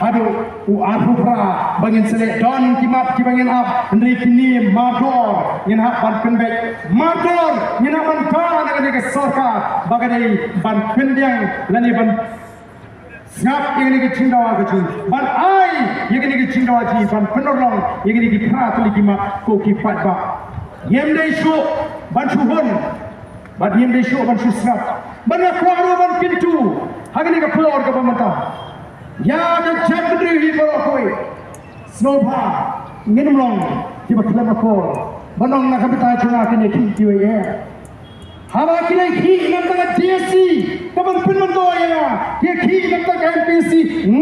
haduh u arphew phra ba ngin sa leh. Don ki mat kiba ngin ap, hynrei kine mardor ngin hap ban pynbeit. Mardor ngin hap ban kha na kane ka sorkar ba ka dei ban pyndiang lane ban sngap ïa kane ka jingdawa ka jong ngi, ban ai ïa kane ka jingdawa jong ngi, ban pynurlong ïa kane ki phra tylli ki mat, ko ki paidbah. Ngim dei shuh ban shu hun. Bad ngim dei shuh ban shu sngap. Bad nga kwah ruh ban kyntu ha kane ka por kaba mynta ïa ka jaitbynriew hi baroh kawei. Sngewbha ngin ym long kiba khlem akor ban ong na ka bynta jong nga kin ïakhih kiwei eh. Haba ki la ïakhih na ka bynta ka D S C, Ka ban pynmynta ïa nga, ïa ki ki kata ka M P C,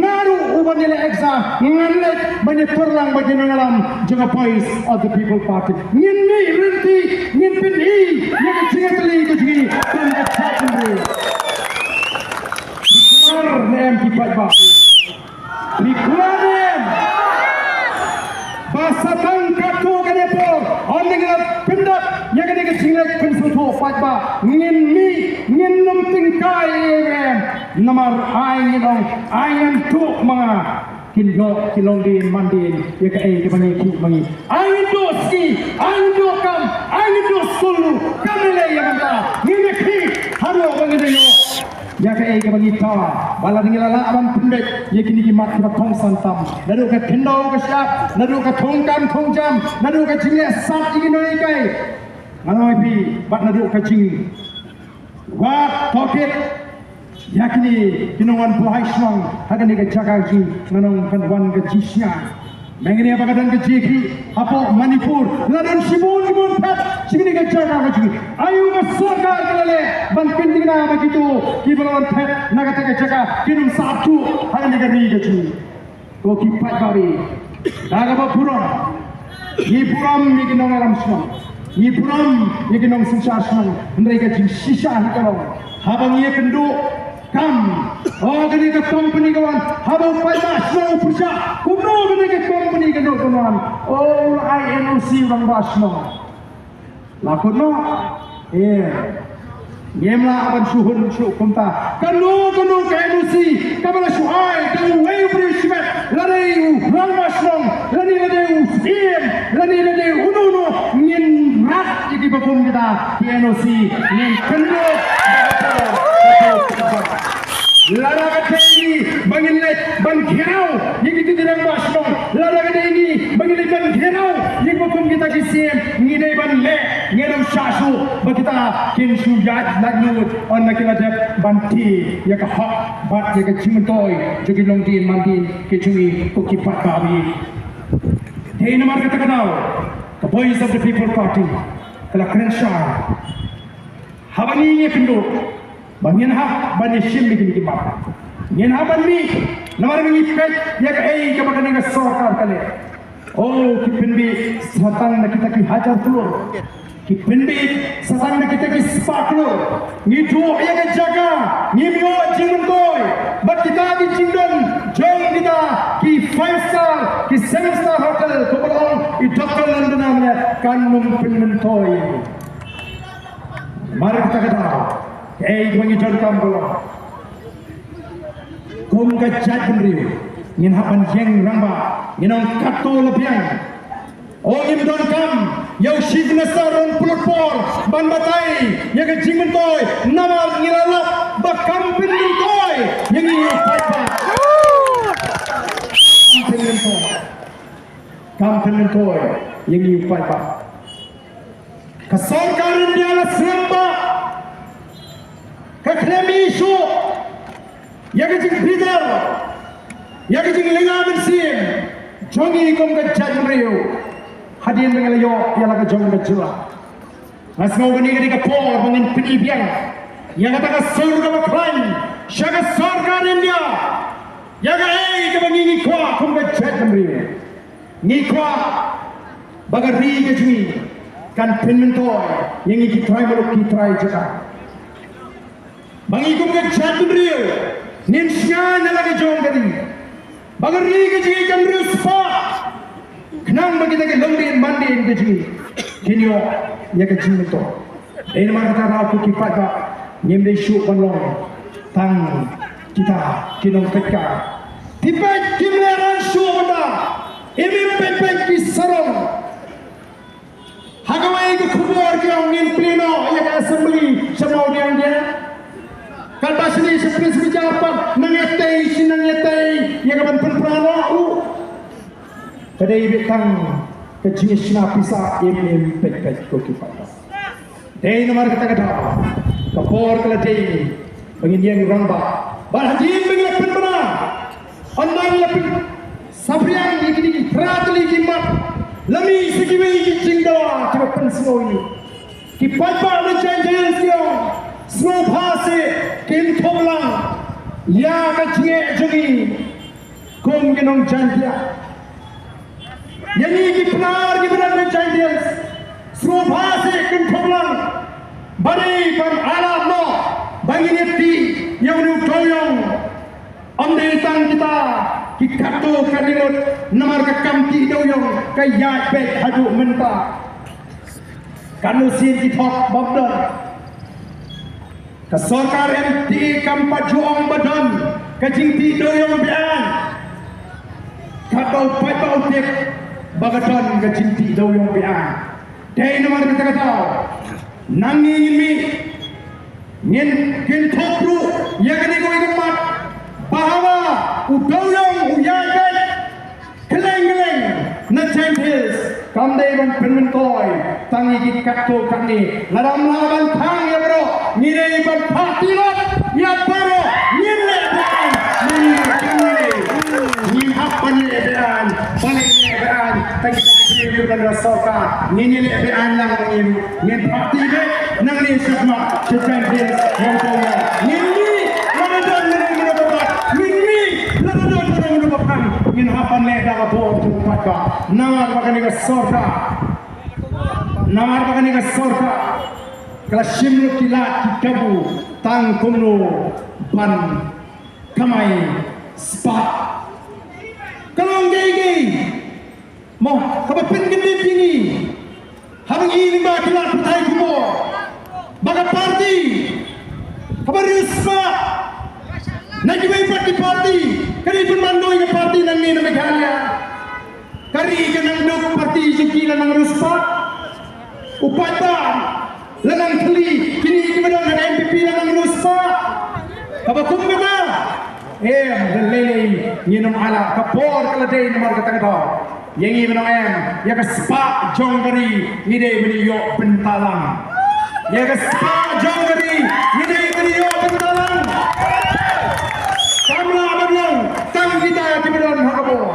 nga ruh uban ïaleh exam, ngan leit ban ïatyrlang bad ki nongïalam jong ka Voice of the People Party. Ngin mih rynti, ngin pyni ïa ka jingïatylli ka jong ngi kum ka jaitbynriew. Phi kular ne em ki paidbah? Phi kular ne em? Ba sa tang katto katne por, ynda ngi la pyndep ïa kane ka jingleit pynsngewthuh paidbah, ngin mih, ngin ym tyngkai ei ei ruh em. Namar ai ngin ong, ai ngin duh ma nga, kin ïoh ki longdien mandien ïa kaei kaba ngi kyrpad ma ngi. Ai ngin duh sngi, ai ngin duh kam, ai ngin duh skul ruh, kam lei ïa mynta. Ngin ïa khih haduh ba ngin ïoh ïa kaei kaba ngi dawa. Ba lada ngi la lah ban pynbeit ïa kine ki mat kiba thong san tam, naduh ka khyndew ka shyiap, naduh ka thong kam thong jam, naduh ka jingleh sat ïa ki nonghikai, ngan ong ïa phi, bad naduh ka jingwad tohkit ïa kine ki nongwan buhai shnong ha kane ka jaka jong ngi, ngan ong kan wan ka jingshngaiñ. Mynta ba ka don ka jingkhih hapoh Manipur, la don shibun kibun phet sha kane ka jaka ka jong ngi. Aïu ka sorkar ka la leh ban pynthikna ba kito kiba la wan phet na kata ka jaka kin ym sah tuh ha kane ka ri ka jong ngi? Ko ki paidbah, da kaba burom, ngi burom ïa ki nongïalam shnong, ngi burom ïa ki nongsynshar shnong, hynrei ka jingshisha hi ka long, haba ngi ïakynduh kam, o kane ka company ka wan, haba u paidbah shnong u pyrshah, kumno kane ka company ka nud ban wan? O, u la ai N O C u rangbah shnong. La kut noh. Eh. Ngim lah ban shu hun shu kumta. Kano kano ka N O C kaba la shu ai da uwei u briew shimet, lane u rangbah shnong, lane lane u syiem, lane lane uno uno, ngin rat ïa kiba kum kita ki N O C, ngin kynduh. Lada ka dei ngi ba ngin leit ban ghiraw ïa kito ki rangbah shnong, lada ka dei ngi ba ngin leit ban ghiraw ïa kiba kum kita ki syiem, ngi dei ban leh, ngin ym shah shuh ba kita kin shu ïaid laitluid, ynda ki la dep ban die ïa ka hok bad ïa ka jingmyntoi jong ki longdien mandien ki jong ngi, ko ki paidbah. Dei namar kata ka daw ka Voice of the People Party ka la kren shai. Haba ngi ïakynduh ba ngin hap ban ïashim ïa kine ki mat, ngin hap ban mih, namar ba ngi peit ïa kaei kaba kane ka sorkar ka leh. O, ki pynbeit sa tang na kita ki hajar klur, ki pynbeit sa tang na kita ki spah klur. Ngi duh ïa ka jaka, ngim ïoh jingmyntoi bad kita ki jingdon jong kita ki five star, ki seven star hotel, kumba la ong i Doktor Nandana mynne, kan ym pynmyntoi. Namar kata ka daw, kaei kaba ngi donkam ka long, kum ka jaitbynriew ngin hap ban ïeng rangbah, ngin ong katto la biang. O, ngim donkam ïa u Chief Minister un pynlut por ban batai ïa ka jingmyntoi, namar ngi la lap ba kam pynmyntoi ïa ngi u paidbah. Kam pynmyntoi. Kam pynmyntoi ïa ngi u paidbah. Ka sorkar India la sngewbha, ka khlem ïoh shuh ïa ka jingbitar, ïa ka jinglynga mynsiem jong ngi kum ka jaitbynriew, hadien ba ngi la ïoh ïa la ka jong ka jylla. Nga sngew kane ka dei ka por ba ngin pyni biang ïa kata ka sur kaba khlaiñ sha ka sorkar India ïa kaei kaba ngi ngi kwah kum ka jaitbynriew. Ngi kwah ba ka ri ka jong ngi kan pynmyntoi ïa ngi ki trai muluk ki trai jaka. Ba ngi kum ka jaitbynriew ngin shngaiñ na la ka jong ka ri. Ba ka ri ka jong ngi kan riewspah, khnang ba kita ki longdien mandien ka jong ngi kin ïoh ïa ka jingmyntoi. Dei namar kata ruh ko ki paidbah, ngim dei shuh ban long tang kita ki nongpeit ka. Phi peit, kim lehrain shuh mynta. Im im peit peit ki sarong. Ha kawei ka khubor ki ong ngin plie noh ïa ka assembly sha Mawdiangdiang. Katba shane sha Prince Bijapur nang ïatei shi nang ïatei ïa ka ban pynpra noh ruh. Ka dei beit tang ka jingshna pisa im im peit peit ko ki paidbah. Dei namar kata ka daw ka por ka la dei ba ngin ïeng rangbah. Bad hadien ba ngin ïa pynbna, ynda ngin ïa pynsaphriang ïa kine ki phra tylli ki mat, la mih sa kiwei ki jingdawa kiba pynsngew ïa ngi. Ki paidbah na Jaintia Hills ki ong, sngewbha seh, Kynthup lang ïa ka jingeh jong ngi kum ki nong Jaintia. Ïa ngi ki Pnar kiba don na Jaintia, sngewbha seh kynthup lang ba dei ban ïalap noh ba ngin ïatih ïa une u dewïong. Ym dei tang kita ki katto katne ngut, namar ka kam tih dewïong ka ïaid beit haduh mynta. Katno sien ki thok bym don. Ka sorkar M T A kam pat ju ong ba don ka jingtih dewïong be-aiñ. Katba u paidbah u tip ba ka don ka jingtih dewïong be-aiñ. Dei namar kata ka daw nangne ngin mih, ngin kynthup ruh ïa kane kawei ka mat ba haba u dewïong u ïaid beit kylleng kylleng na Jaintia Hills, kam dei ban pynmyntoi tang ïa ki katto katne. Lada ym lah ban thang ïa baroh, ngi dei ban phah tilot ïa baroh. Ngin leh be-aiñ, ngin leh be-aiñ. Ngin hap ban leh be-aiñ, ban leh be-aiñ. Tang ïa ki briew kiba don ha sorkar, ngin ïa leh be-aiñ lang ngi ruh. Ngin phah tilot nangne shakhmat sha Jaintia Hills. Ngin mih lada don mano mano ba bat, ngin mih lada don mano mano ba phang. Ngin hap ban leh da ka bor jong u paidbah. Namar ba kane ka sorkar, namar ba kane ka sorkar ka la shim lut ki lad ki kabu tang kumno ban kamai spah. Ka long kaei kaei mo kaba pynkyndit ïa ngi. Haba ngi lyngba ki lad pathai khubor ba ka party kaba riewspah na kiwei pat ki party ka dei pynban dei ka party nangne na Meghalaya. Ka ri ka nang duk, party jong ki la nang riewspah. U paidbah la nang thylli, kine kiba don ha N P P la nang riewspah. Kaba kum kata, em, lei lei ngin ym ailad, ka por ka la dei namar kata ka daw. Ïa ngi ban ong em, ïa ka spah jong ka ri ngi dei ban ïoh bynta lang. Ïa ka spah jong ka ri ngi dei ban ïoh bynta lang. Kam lah ban long tang kita kiba don ha ka bor.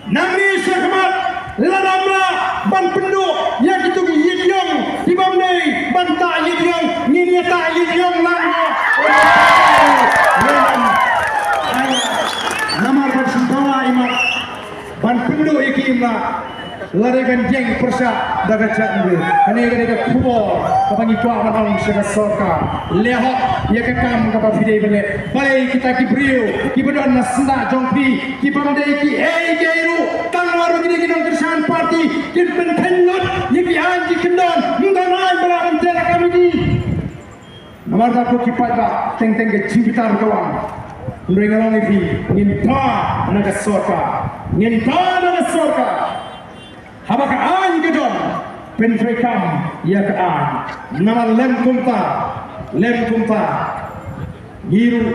Nangne shakhmat lada ym lah ban pynduh ïa kito ki ïit ïong kibym dei ban tah ïit ïong, ngin ïa tah ïit ïong lang mo. Namar ban sngewthuh ïa mat ban pynduh ïa ki im lah. Lada kan jeng pyrshah da ka jaitbynriew. Kane ka dei ka khubor kaba ngi kwah ban ong sha ka sorkar. Leh hok ïa ka kam kaba phi dei ban leh. Balei kita ki briew kiba don na sla jong phi kibym dei kiei kiei ruh, tang namar ba ki dei ki nongkyrshan party, kin pynkheiñ lut ïa ki aiñ ki kyndon, ym don aiñ ba lah ban teh na ka miti. Namar kata ko ki paidbah, teng teng ka jingbitar ka wan. Hynrei nga ong ïa phi, ngin da na ka sorkar, ngin da na ka sorkar. Haba ka aiñ ka don, pyntreikam ïa ka aiñ. Namar lym kumta, lym kumta, ngi ruh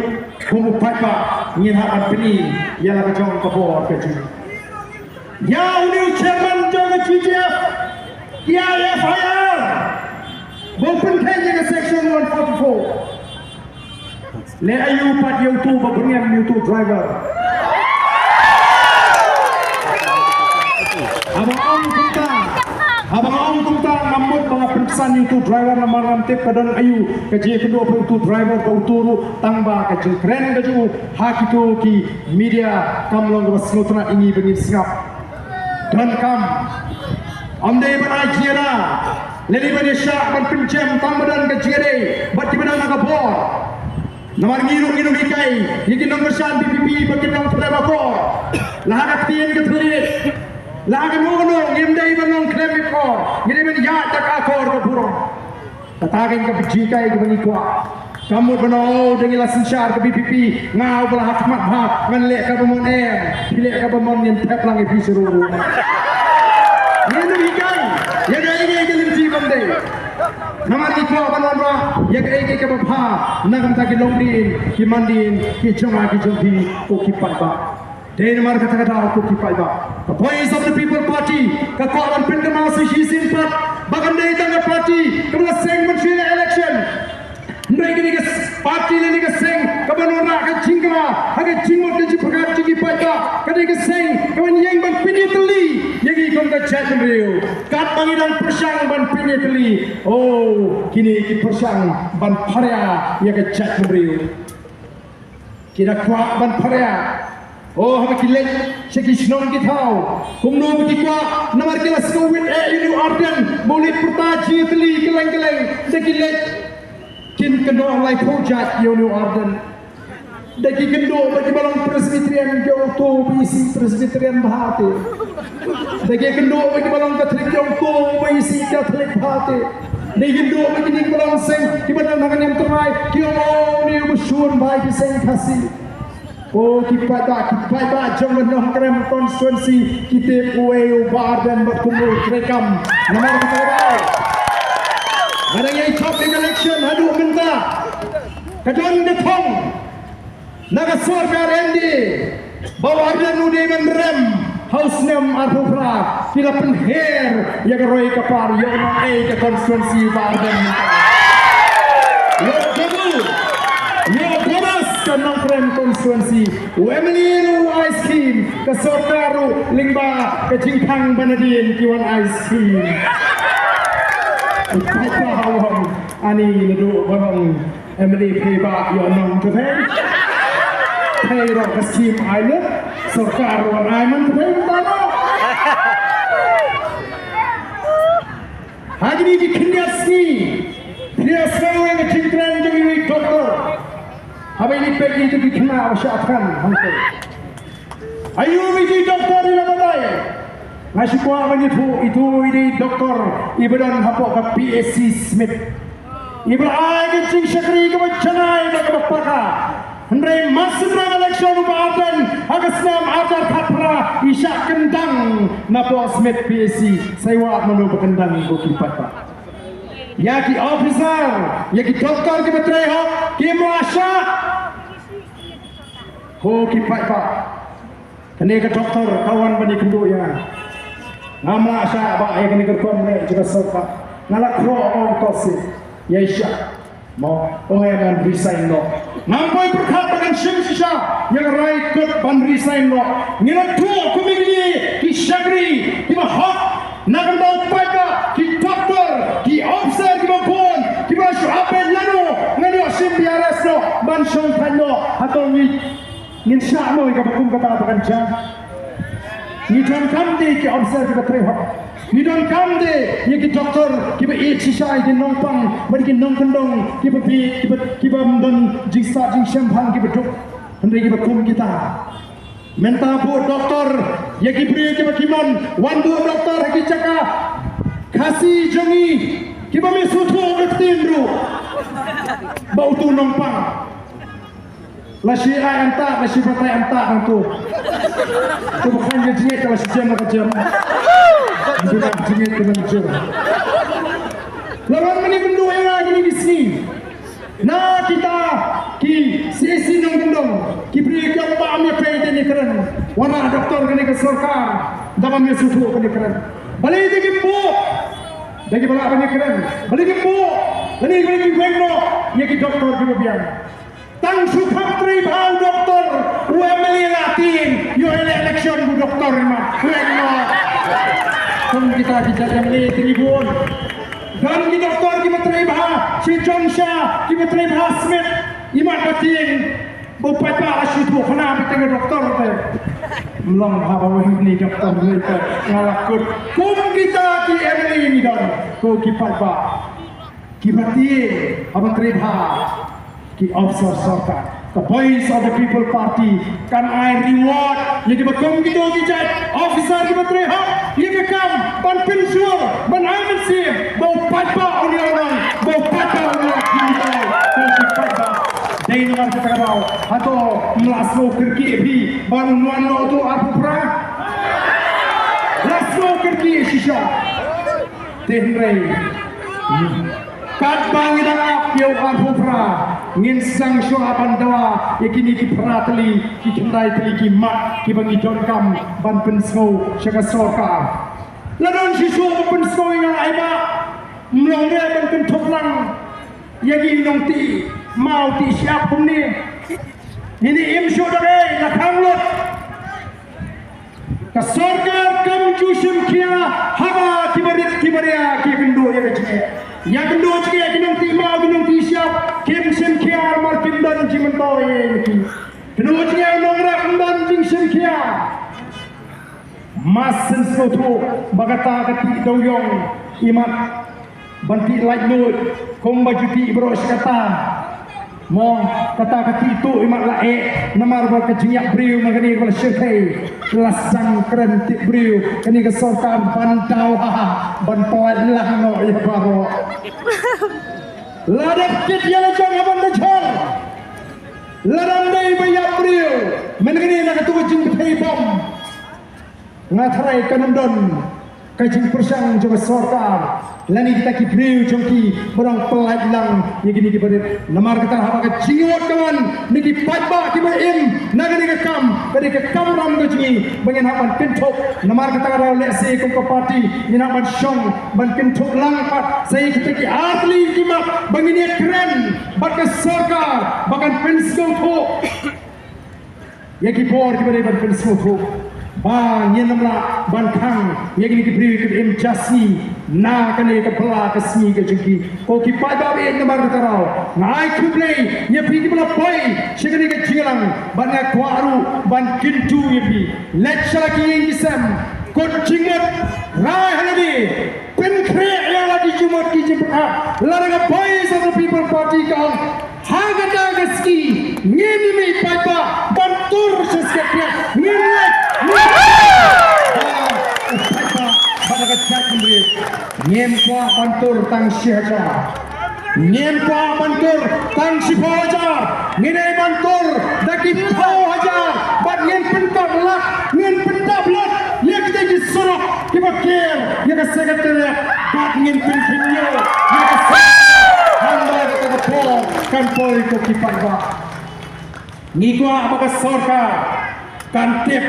kum u paidbah ngin hap ban pyni ïa la ka jong ka bor ka jong ngi. Ïa une u chairman jong ka G T F, ïa F I R ba u pynkheiñ ïa ka section one forty-four. Leh aïu pat ïa utu ba byrngem ïa utu driver? Haba nga ong kumta, haba nga ong kumta, ngam mut ba nga pynsan ïa utu driver namar ngam tip ka don aïu ka jingïakynduh ba utu driver ba utu ruh, tang ba ka jingkren ka jong u ha kito ki media kam long kaba sngewtynnat ïa ngi ba ngin sngap. Donkam, ym dei ban ai jingïada lane ban ïashah ban pynjem tang ba don ka jingïadei bad kiba don ha ka bor. Namar ngi ruh ngi nonghikai ïa ki nongkyrshan V P P ba kin nang khlem akor. La ha ka ktien ka thylliej, la ha kano kano, ngim dei ban nang khlem akor, ngi dei ban ïaid da ka akor ka burom. Kata ka dei ka jinghikai kaba ngi kwah. Kam mut ban ong, oh, da ngi la synshar ka V P P, nga uba la ha khmat bha ngan leh kaba mon, em, phi leh kaba mon, ngin thep lang ïa phi sha ruh ruh. Ngin ym hikai ïa kaei kaei ka lynti bym dei. Namar ngi kwah ban wanrah ïa kaei kaei kaba bha na ka bynta ki longdien ki mandien ki jong nga ki jong phi, ko ki paidbah. Dei namar kata ka daw, ko ki paidbah, ka Voice of the People Party ka kwah ban pynkynmaw sa shisien pat ba kam dei tang ka party kaba la seng ban shu ïaleh election. Hynrei ka dei ka party lane ka seng kaban wanrah ka jingkyrpad ha ka jingmut ka jingpyrkhat jong ki paidbah. Ka dei ka seng kaban ïeng ban pyni tylli ïa Kum ka jaitbynriew, katba ngi dang pyrshang ban pynïatylli, oh, kine ki pyrshang ban pharia ïa ka jaitbynriew. Ki da kwah ban pharia, oh, haba ki leit sha ki shnong ki thaw, kumno ba ki kwah, namar ki la sngewwit eh ïa u Ardent ba u leit pyrta jingïatylli kylleng kylleng, da ki leit kin kynnoh laiphew jait ïa u Ardent. Da ki kynduh ba ki ba long Presbyterian, ki ong to ba isih Presbyterian bha te. Da ki kynduh ba ki ba long Catholic, ki ong to ba isih Catholic bha te. Da ki kynduh ba kine ki ba long seng, ki ba don ha ka niam trai, ki ong, oh, une u ba shun bha ïa ki seng Khasi. Oh, ki paidbah, ki paidbah jong ka Nongkrem constituency, ki tip uei u Bah Ardent bad kumno u treikam. Namar kata ka daw, nga dang ïai thok ïa ka election haduh mynta. Ka don ka thong na ka sorkar M D A ba u Ardent u dei ban rem ha u snem arphew phra. Ki la pynher ïa ka roi ka par, ïoh nang ei ka constituency ba Ardent. Ïoh double, ïoh double ka Nongkrem constituency. U M L A ruh u ai skim, ka sorkar ruh lyngba ka jingkhang ba nadien ki wan ai skim. Ka paidbah ha u hom ani naduh ba long M L A phi ba ïoh nong te phi. Phi ruh ka skim ai lut, sorkar ruh ai man te phi mynta ruh. Ha kine ki khyndiat sngi phi ïa sngew ïa ka jingkren jong iwei i doktor. Haba i peit ïa ki khynnah ba shah than hangto. Aïu ba i doktor i la batai. Nga shu kwah ban ïathuh, itu i dei doktor i ba don hapoh ka P H C Smith. I ba ai ka jingshakri kaba janai bad kaba paka. Hynrei mar shu ïaid election u Bah Ardent ha ka snem arhajar khatphra i shah kyndang napoh Smith P H C. Sa ïa wad mano ba kyndang, ko ki paidbah. Ïa ki officer, ïa ki doktor kiba trei hok kim lah shah. Ko ki paidbah. Kane ka doktor ka wan ban ïakynduh ïa nga. Ngam lah shah ba ïa kane ka rukom ne jong ka sorkar. Nga la khroh ong to seh ïa i shah. Mo, ong ïa ngan resign noh. Ngam poi pyrkhat ba ngan shim shisha ïa ka rai kut ban resign noh. Ngi la tuh kum ïa kine ki shakri kiba hok na ka bynta u paidbah, ki doktor, ki officer kiba bun kiba shu ap beit lano, ngan ïoh shim B R S noh ban shong thait noh. Hato ngi Ngin shah noh ïa kaba kum kata ba kan jia. Ngi donkam de ki officer kiba trei hok. Ngi donkam de ïa ki doktor kiba ïeit shisha ïa ki nongpang bad ki nongkyndong kiba bieit, kiba, kiba ym don jingstad jingshemphang, kiba duk. Hynrei kiba kum kita. Mynta buh doktor ïa ki briew kiba ki mon, wan buh doktor ha ki jaka Khasi jong ngi kiba me sngewthuh ka ktien ruh ba utu nongpang. Lashai ai anta, lashai batai anta nangtu. Tu bukan je jingit, lashai jem, lashai jem. Bukan jingit, bukan jem. Lawan mani bendu ïa nga kini ki sngi. Na kita ki C S C nongkyndong, ki briew ki ong ba am ïa pei te ne kren. Wan na doktor kane ka sorkar, da ba am ïa sngewthuh kane kren. Balei te kim buh? Da kiba lah ban ïa kren. Balei kim buh? Lane balei kim weng noh ïa ki doktor kiba biang? Tang shu kham trei bha u doktor, u M L A la tieng, ïoh ïa la election u doktor, i mat. Kren noh. Kum kita ki jait M L A te ngi bun. Don ki doktor kiba trei bha, shi jong sha kiba trei bha Smith, i mat ba tieng. Ba u paidbah la shu thuh khana ba tieng doktor te. Ym long bha ba wei ni doktor ni te. Nga la kut. Kum kita ki M L A ngi don, ko ki paidbah. Kiba tieng haba trei bha ki officer sorkar. The Voice of the People Party kan ai reward ïa kiba kum kito ki jait officer kiba trei hok ïa ka kam ban pynshur, ban ai mynsiem ba u paidbah un ïoh nong, ba u paidbah un ïoh nong, ba u paidbah. Dei namar kata ka daw hato ym lah sngew kyrkieh phi ba un wan noh utu arphew phra? Lah sngew kyrkieh shisha. Te hynrei katba ngi dang ap ïa u arphew phra, ngin sdang shuwa ban dawa ïa kine ki phra tylli ki khyndai tylli ki mat kiba ngi donkam ban pynsngew sha ka sorkar. La don shisha ba pynsngew ïa nga ai ba ym long re ban kynthup lang ïa ki nongtih maw tih shyiap kumne. Ngi ne im shuh da re la khang lut. Ka Sorkar kam ju shim khia haba ki barit ki baria ki kynduh ïa ka jingeh. Ïa kynduh jingeh ki nongtih maw ki nongtih shyiap kim shim khia namar kim don jingmyntoi ïa ki. Kynduh jingeh u nongrep ym don jingshim khia. Mas sngewthuh ba kata ka tih dewïong imat ban tih laitluid kumba ju tih baroh shi katta. Mo, kata ka tih tuh imat la eh namar ba ka jingïap briew ma kane kaba la shyrkhei la sdang kren tip briew kane ka sorkar ban daw ha ban pynlait lang noh ïa baroh. La dep kit ïa la jong ha ban da jhur. Lada ym dei ba ïap briew mynta kane na katu ka jingpynthei bom. Nga tharai kan ym don ka jingpyrshang jong ka sorkar lane kita ki briew jong ki ba dang pynlait lang ïa kine ki barit. Namar kata haba ka jingïoh ka wan na ki paidbah kiba im na kane ka kam, ka dei ka kamram ka jong ngi ba ngin hap ban kynthup. Namar kata ka daw lehse kum ka party ngin hap ban shong ban kynthup lang pat sa ïa kita ki ar tylli ki mat ba ngin ïakren bad ka sorkar ba kan pynsngewthuh. Ïa ki bor kiba dei ban pynsngewthuh ba ngin ym lah ban khang ïa kine ki briew kiba im ja sngi na kane ka bylla ka sngi ka jong ki. Ko ki paidbah ba ïeit, namar kata ka daw nga ai khublei ïa phi kiba la poi sha kane ka jingïalang bad nga kwah ruh ban kyntu ïa phi. Leit sha la ki ïing ki sem, kut jingmut, rai ha lade, pynkhreh ïa la ki jingmut ki jingpyrkhat. Lada ka Voice of the People Party ka ong ha kata ka sngi ngin ïa mih paidbah ban tur sha Secretariat. Ngin leit, ngin leit. Ah, paidbah ba da ka jaitbynriew. Ngim kwah ban tur tang shi hajar. Ngim kwah ban tur tang shiphew hajar. Ngi dei ban tur da ki phew hajar bad ngin pynkot lad, ngin pyndap lad ïa kita ki surok kiba ker ïa ka Secretariat bad ngin pynkynñiuh ïa ka Secretariat. Hynda kata ka por kan poi, ko ki paidbah. Ngi kwah ba ka sorkar kan tip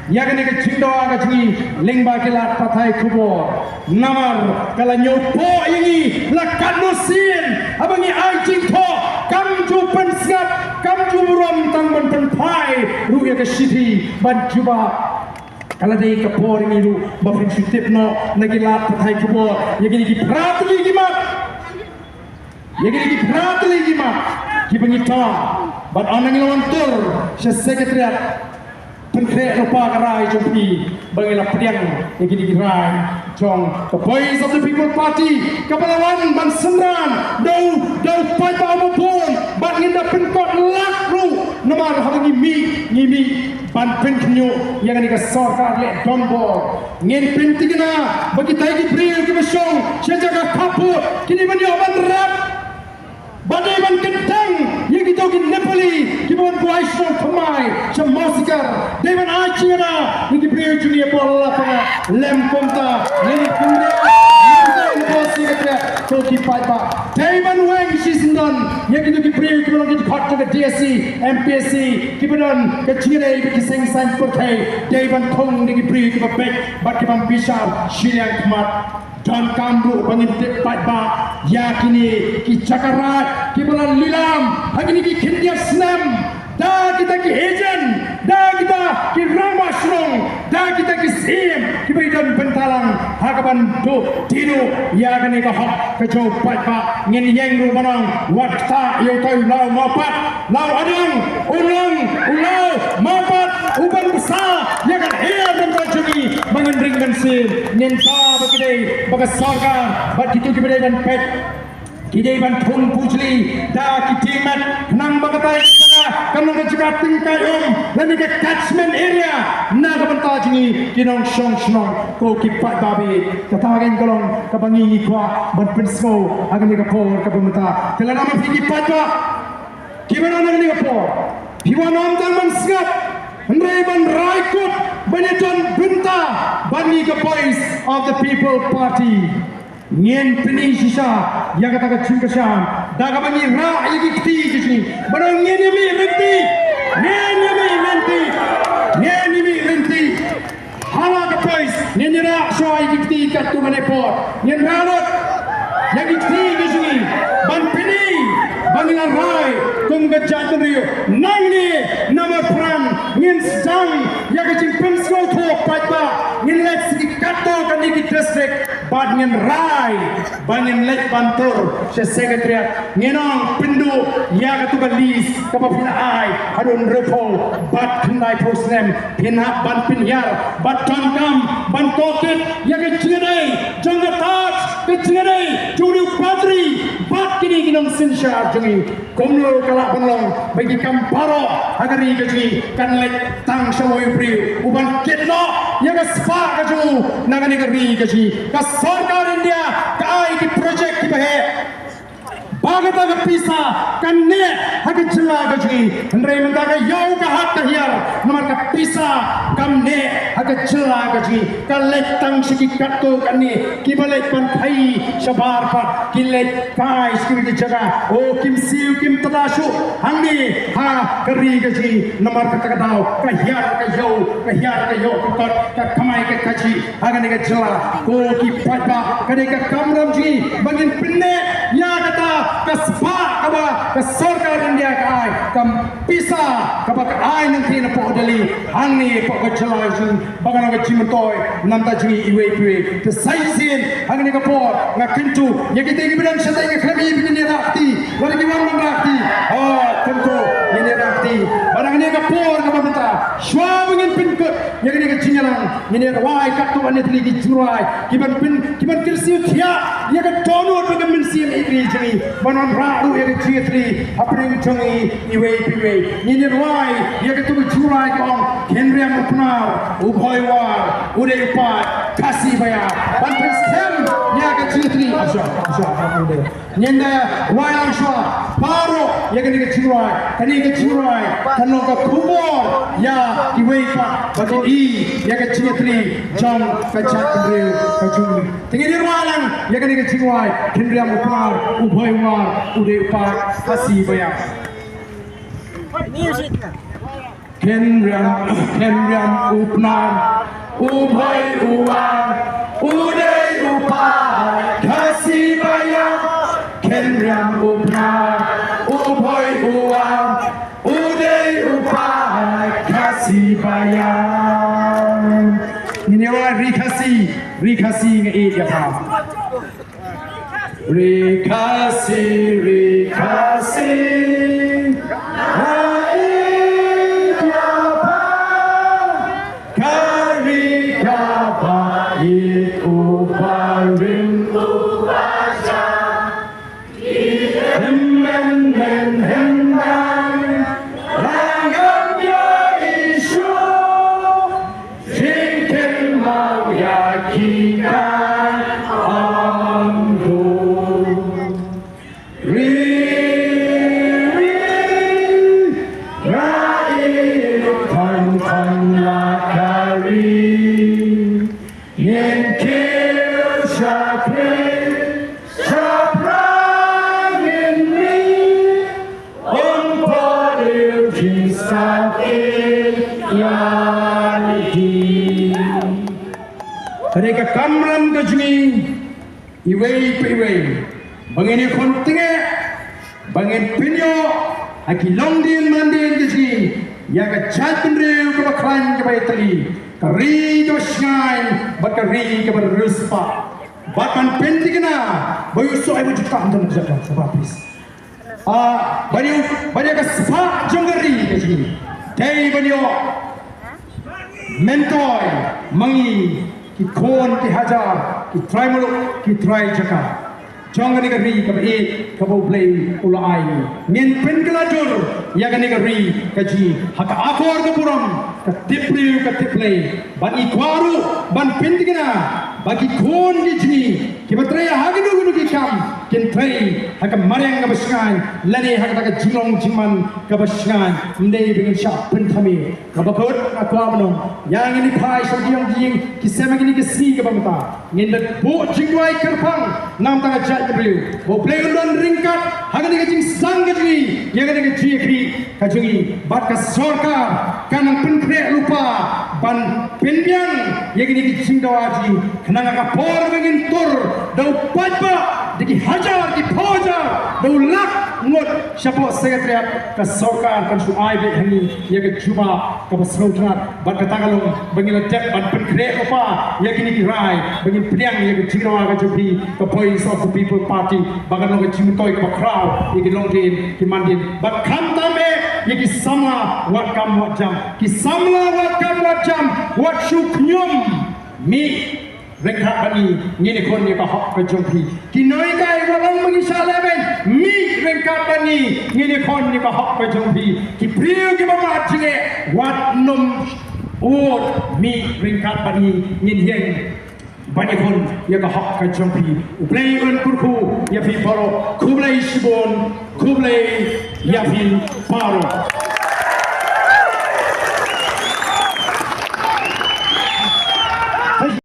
ïa kane ka jingdawa ka jong ngi lyngba ki lad pathai khubor. Namar ka la ñiewpoh ïa ngi la katno sien haba ngi ai jingthoh, kam ju pynsngap, kam ju burom tang ban pynphai ruh ïa ka shithi ban jubab. Ka la dei ka por ïa ngi ruh ba phin shu tip noh na ki lad pathai khubor ïa kine ki phra tylli ki mat. Ïa kine ki phra tylli ki mat kiba ngi tah bad ynda ngi la wan tur sha Secretariat, pynkhreh lypa ka rai jong phi ba ngi la pdiang ïa kine ki rai jong ka Voice of the People Party kaba la wan ban synran da u, da u paidbah uba bun bad ngin da pynkot lad ruh namar haba ngi mih, ngi mih ban pynkynñiuh ïa kane ka sorkar leh donbor. Ngin pynthikna ba kita ki briew kiba shong sha jaka khappud ki dei ban ïoh ban rep. Ba dei ban kyntang ïa kito ki Nepali kiba wan buaid shnong thymmai sha Mawsikar. Dei ban ai jingïada ïa ki briew jong ngi hapoh Lala Panga. Lym kumta ngin pynrem, ngin pynrem ko Secretariat, ko ki paidbah. Dei ban weng shisyndon ïa kito ki briew kiba long ki dkhot jong ka DSC, MPSC, kiba don ka jingïadei bad ki seng saiñ pyrthei. Dei ban thung da ki briew kiba beit bad ki bym bishar shiliang khmat. Donkam ruh ba ngin tip paidbah ïa kine ki jaka raid kiba la lilam ha kine ki khyndiat snem da kita ki agent, da kita ki rangbah shnong, da kita ki syiem kiba ïadon bynta lang ha kaban duh dih duh ïa kane ka hok ka jong u paidbah. Ngin ïeng ruh ban ong, wat ktah ïa utai u law mawpat. Law adang, u long u law mawpat u ban bsa ïa ka heh bynta jong ngi ba ngin ring mynsiem. Ngin da ba ki dei ba ka sorkar bad kito kiba dei ban peit ki dei ban thung bujli da ki diengmet khnang ba katai ka jaka kan long ka jaka tyngkai um lane ka catchment area na ka bynta jong ngi ki nongshong shnong. Ko ki paidbah, kata kein ka long kaba ngi ngi kwah ban pynsngew ha kane ka por kaba mynta. Te lada ma phi ki paidbah kiba don ha kane ka por, phi wan ym tang ban sngap hynrei ban rai kut ban ïadon bynta bad ngi ka Voice of the People Party. Ngin pyni shisha ïa kata ka jingkyrshan da kaba ngi rah ïa ki kti ki jong ngi ba ngin ïa mih lynti, ngin ïa mih lynti, ngin ïa mih lynti. Ha la ka Voice ngin ïa rah shuwa ïa ki kti katto katne por. Ngin rah lut ïa ki kti ki jong ngi ban pyni ba ngi la rai kum ka jaitbynriew. Nangne namar pran ngin sdang ïa ka jingpynsngewthuh paidbah kane ki district bad ngin rai ba ngin leit ban tur sha secretariat, ngin ong pynduh ïa katu ka list kaba phi la ai haduh hynriewphew bad khyndaiphew snem, phin hap ban pynhiar bad donkam ban tohkit ïa ka jingïadei jong ka Taj, ka jingïadei jong u padri bad kine ki nongsynshar jong ngi. Kumno ka lah ban long ba ki kam baroh ha ka ri ka jong ngi kan leit tang sha uwei u briew uban kit noh ïa ka spah ka jong u na kane ka ri ka jong ngi? Ka sorkar India ka ai ki project kiba heh ba kata ka pisa kan neh ha ka jylla ka jong ngi, hynrei mynta ka ïaw ka hat ka hiar namar ka pisa kam neh ha ka jylla ka jong ngi. Ka leit tang sha ki katto katne kiba leit ban khaii shabar pat, ki leit kai sha kine ki jaka. O, kim siew kim tada shuh hangne ha ka ri ka jong ngi namar kata ka daw ka hiar ka ïaw, ka hiar ka ïaw ka kot, ka kamai ka kajih ha kane ka jylla. Ko ki paidbah, ka dei ka kamram jong ngi ba ngin pynneh ïa kata ka spah kaba ka sorkar India ka ai, ka pisa kaba ka ai nangta napoh Delhi hangne hapoh ka jylla jong ngi ba kan long ka jingmyntoi na bynta jong ngi iwei pa iwei. Te sa shisien ha kane ka por nga kyntu ïa kita kiba dang shatei, nga khlem ïohi ba kin ïarap kti, lada ki wan ban rah kti, oh, kyntu ngin ïarap kti. Bad ha kane ka por kaba mynta, shuwa ba ngin pynkut ïa kane ka jingïalang, ngin ïa rwai katto katne tylli ki jingrwai kiban pyn, kiban kyrsiew thiah ïa ka dohnud bad ka mynsiem ïeit ri jong ngi, ban wanrah ruh ïa ka jingïatylli hapdeng jong ngi iwei pa iwei. Ngin ïa rwai ïa katu ka jingrwai ka ong: Khynriam u Pnar, u Bhoi War, u dei u paid Khasi Baiar. Ban pynskhem ïa ka jingïatylli. Asha, asha, asha. Ngin da rwai lang shuwa baroh ïa kane ka jingrwai. Kane ka jingrwai kan long ka khubor ïa kiwei pat ba kin i ïa ka jingïatylli jong ka jaitbynriew ka jong ngi. Te ngin ïa rwai lang ïa kane ka jingrwai: Khynriam u Pnar, u Bhoi War, u dei u paid Khasi Baiar. Khynriam, Khynriam u Pnar, u Bhoi u War, u dei u paid Khasi Baiar. Khynriam u Pnar, u Bhoi u War, u dei u paid Khasi Baiar. Ngin ïa rwai Ri Khasi, Ri Khasi nga ïeit ïa pha. Ri Khasi, Ri Khasi, nga ïeit ïa pha. Ka ri kaba ïeit, uba rim, uba sha, hynmen hynmen, la ngam ïohi shuh jingkynmaw ïa ki, kan ym duh. Ri, ri, nga ïeit tang tang la ka ri. Ngin kiew shaphrang shaphrang ngin mih, ym pat ïoh jingsakit ïa ki. Ka dei ka kamram ka jong ngi iwei pa iwei ba ngin ïakhun tyngeh, ba ngin pynïoh ha ki longdien mandien ka jong ngi ïa ka jaitbynriew kaba khlaiñ kaba ïatylli, ka ri kaba shngaiñ bad ka ri kaba riewspah. Bad ban pynthikna ba u soh ai ba ju tam tam jaka saba, please. Ah, ban ïoh, ban ïoh ka spah jong ka ri ka jong ngi. Dei ban ïoh myntoi ma ngi ki khun ki hajar, ki trai muluk, ki trai jaka jong kane ka ri kaba ïeit kaba U Blei u la ai ngi. Ngin pynkylla jur ïa kane ka ri ka jong ngi ha ka akor ka burom, ka tip briew ka tip Blei. Bad ngi kwah ruh ban pynthikna ba ki khun ki jong ngi kiba trei ha kino kino ki kam kin trei ha ka mariang kaba shngaiñ lane ha kata ka jinglong jingman kaba shngaiñ. Ym dei ba ngin shah pynthame. Kaba kut nga kwah ban ong ïa ngi, ngin phai sha ki ïing ki sem ha kine ki sngi kaba mynta. Ngin da buh jingduwai kyrpang na ka bynta ka jaitbynriew ba U Blei un don ryngkat ha kane ka jingsdang ka jong ngi ïa kane ka jingïakhih ka jong ngi. Bad ka sorkar kan nang pynkhreh lypa ban pynbiang ïa kine ki jingdawa jong ngi. Na ka por ba ngin tur da u paidbah da ki hajar ki phew hajar da u lak ngut shapoh Secretariat, ka sorkar kan shu ai beit ha ngi ïa ka jubab kaba sngewtynnat. Bad kata ka long ba ngin la dep ban pynkhreh lypa ïa kine ki rai ba ngin pdiang ïa ka jingrwai ka jong phi, ka Voice of the People Party, ba kan long ka jingmyntoi kaba khraw ïa ki longdien ki mandien. Bad khamtam eh ïa ki samla wad kam wad jam, ki samla wad kam wad jam, wat shu khñium. Mih ryngkat bad ngi, ngin ïakhun ïa ka hok ka jong phi. Ki nonghikai wat long ba ngi shah lehbeiñ, mih ryngkat bad ngi, ngin ïakhun ïa ka hok ka jong phi. Ki briew kiba mad jingeh wat nym ud, mih ryngkat bad ngi, ngin ïeng ban ïakhun ïa ka hok ka jong phi. U Blei un kyrkhu ïa phi baroh. Khublei shibun, khublei ïa phi baroh.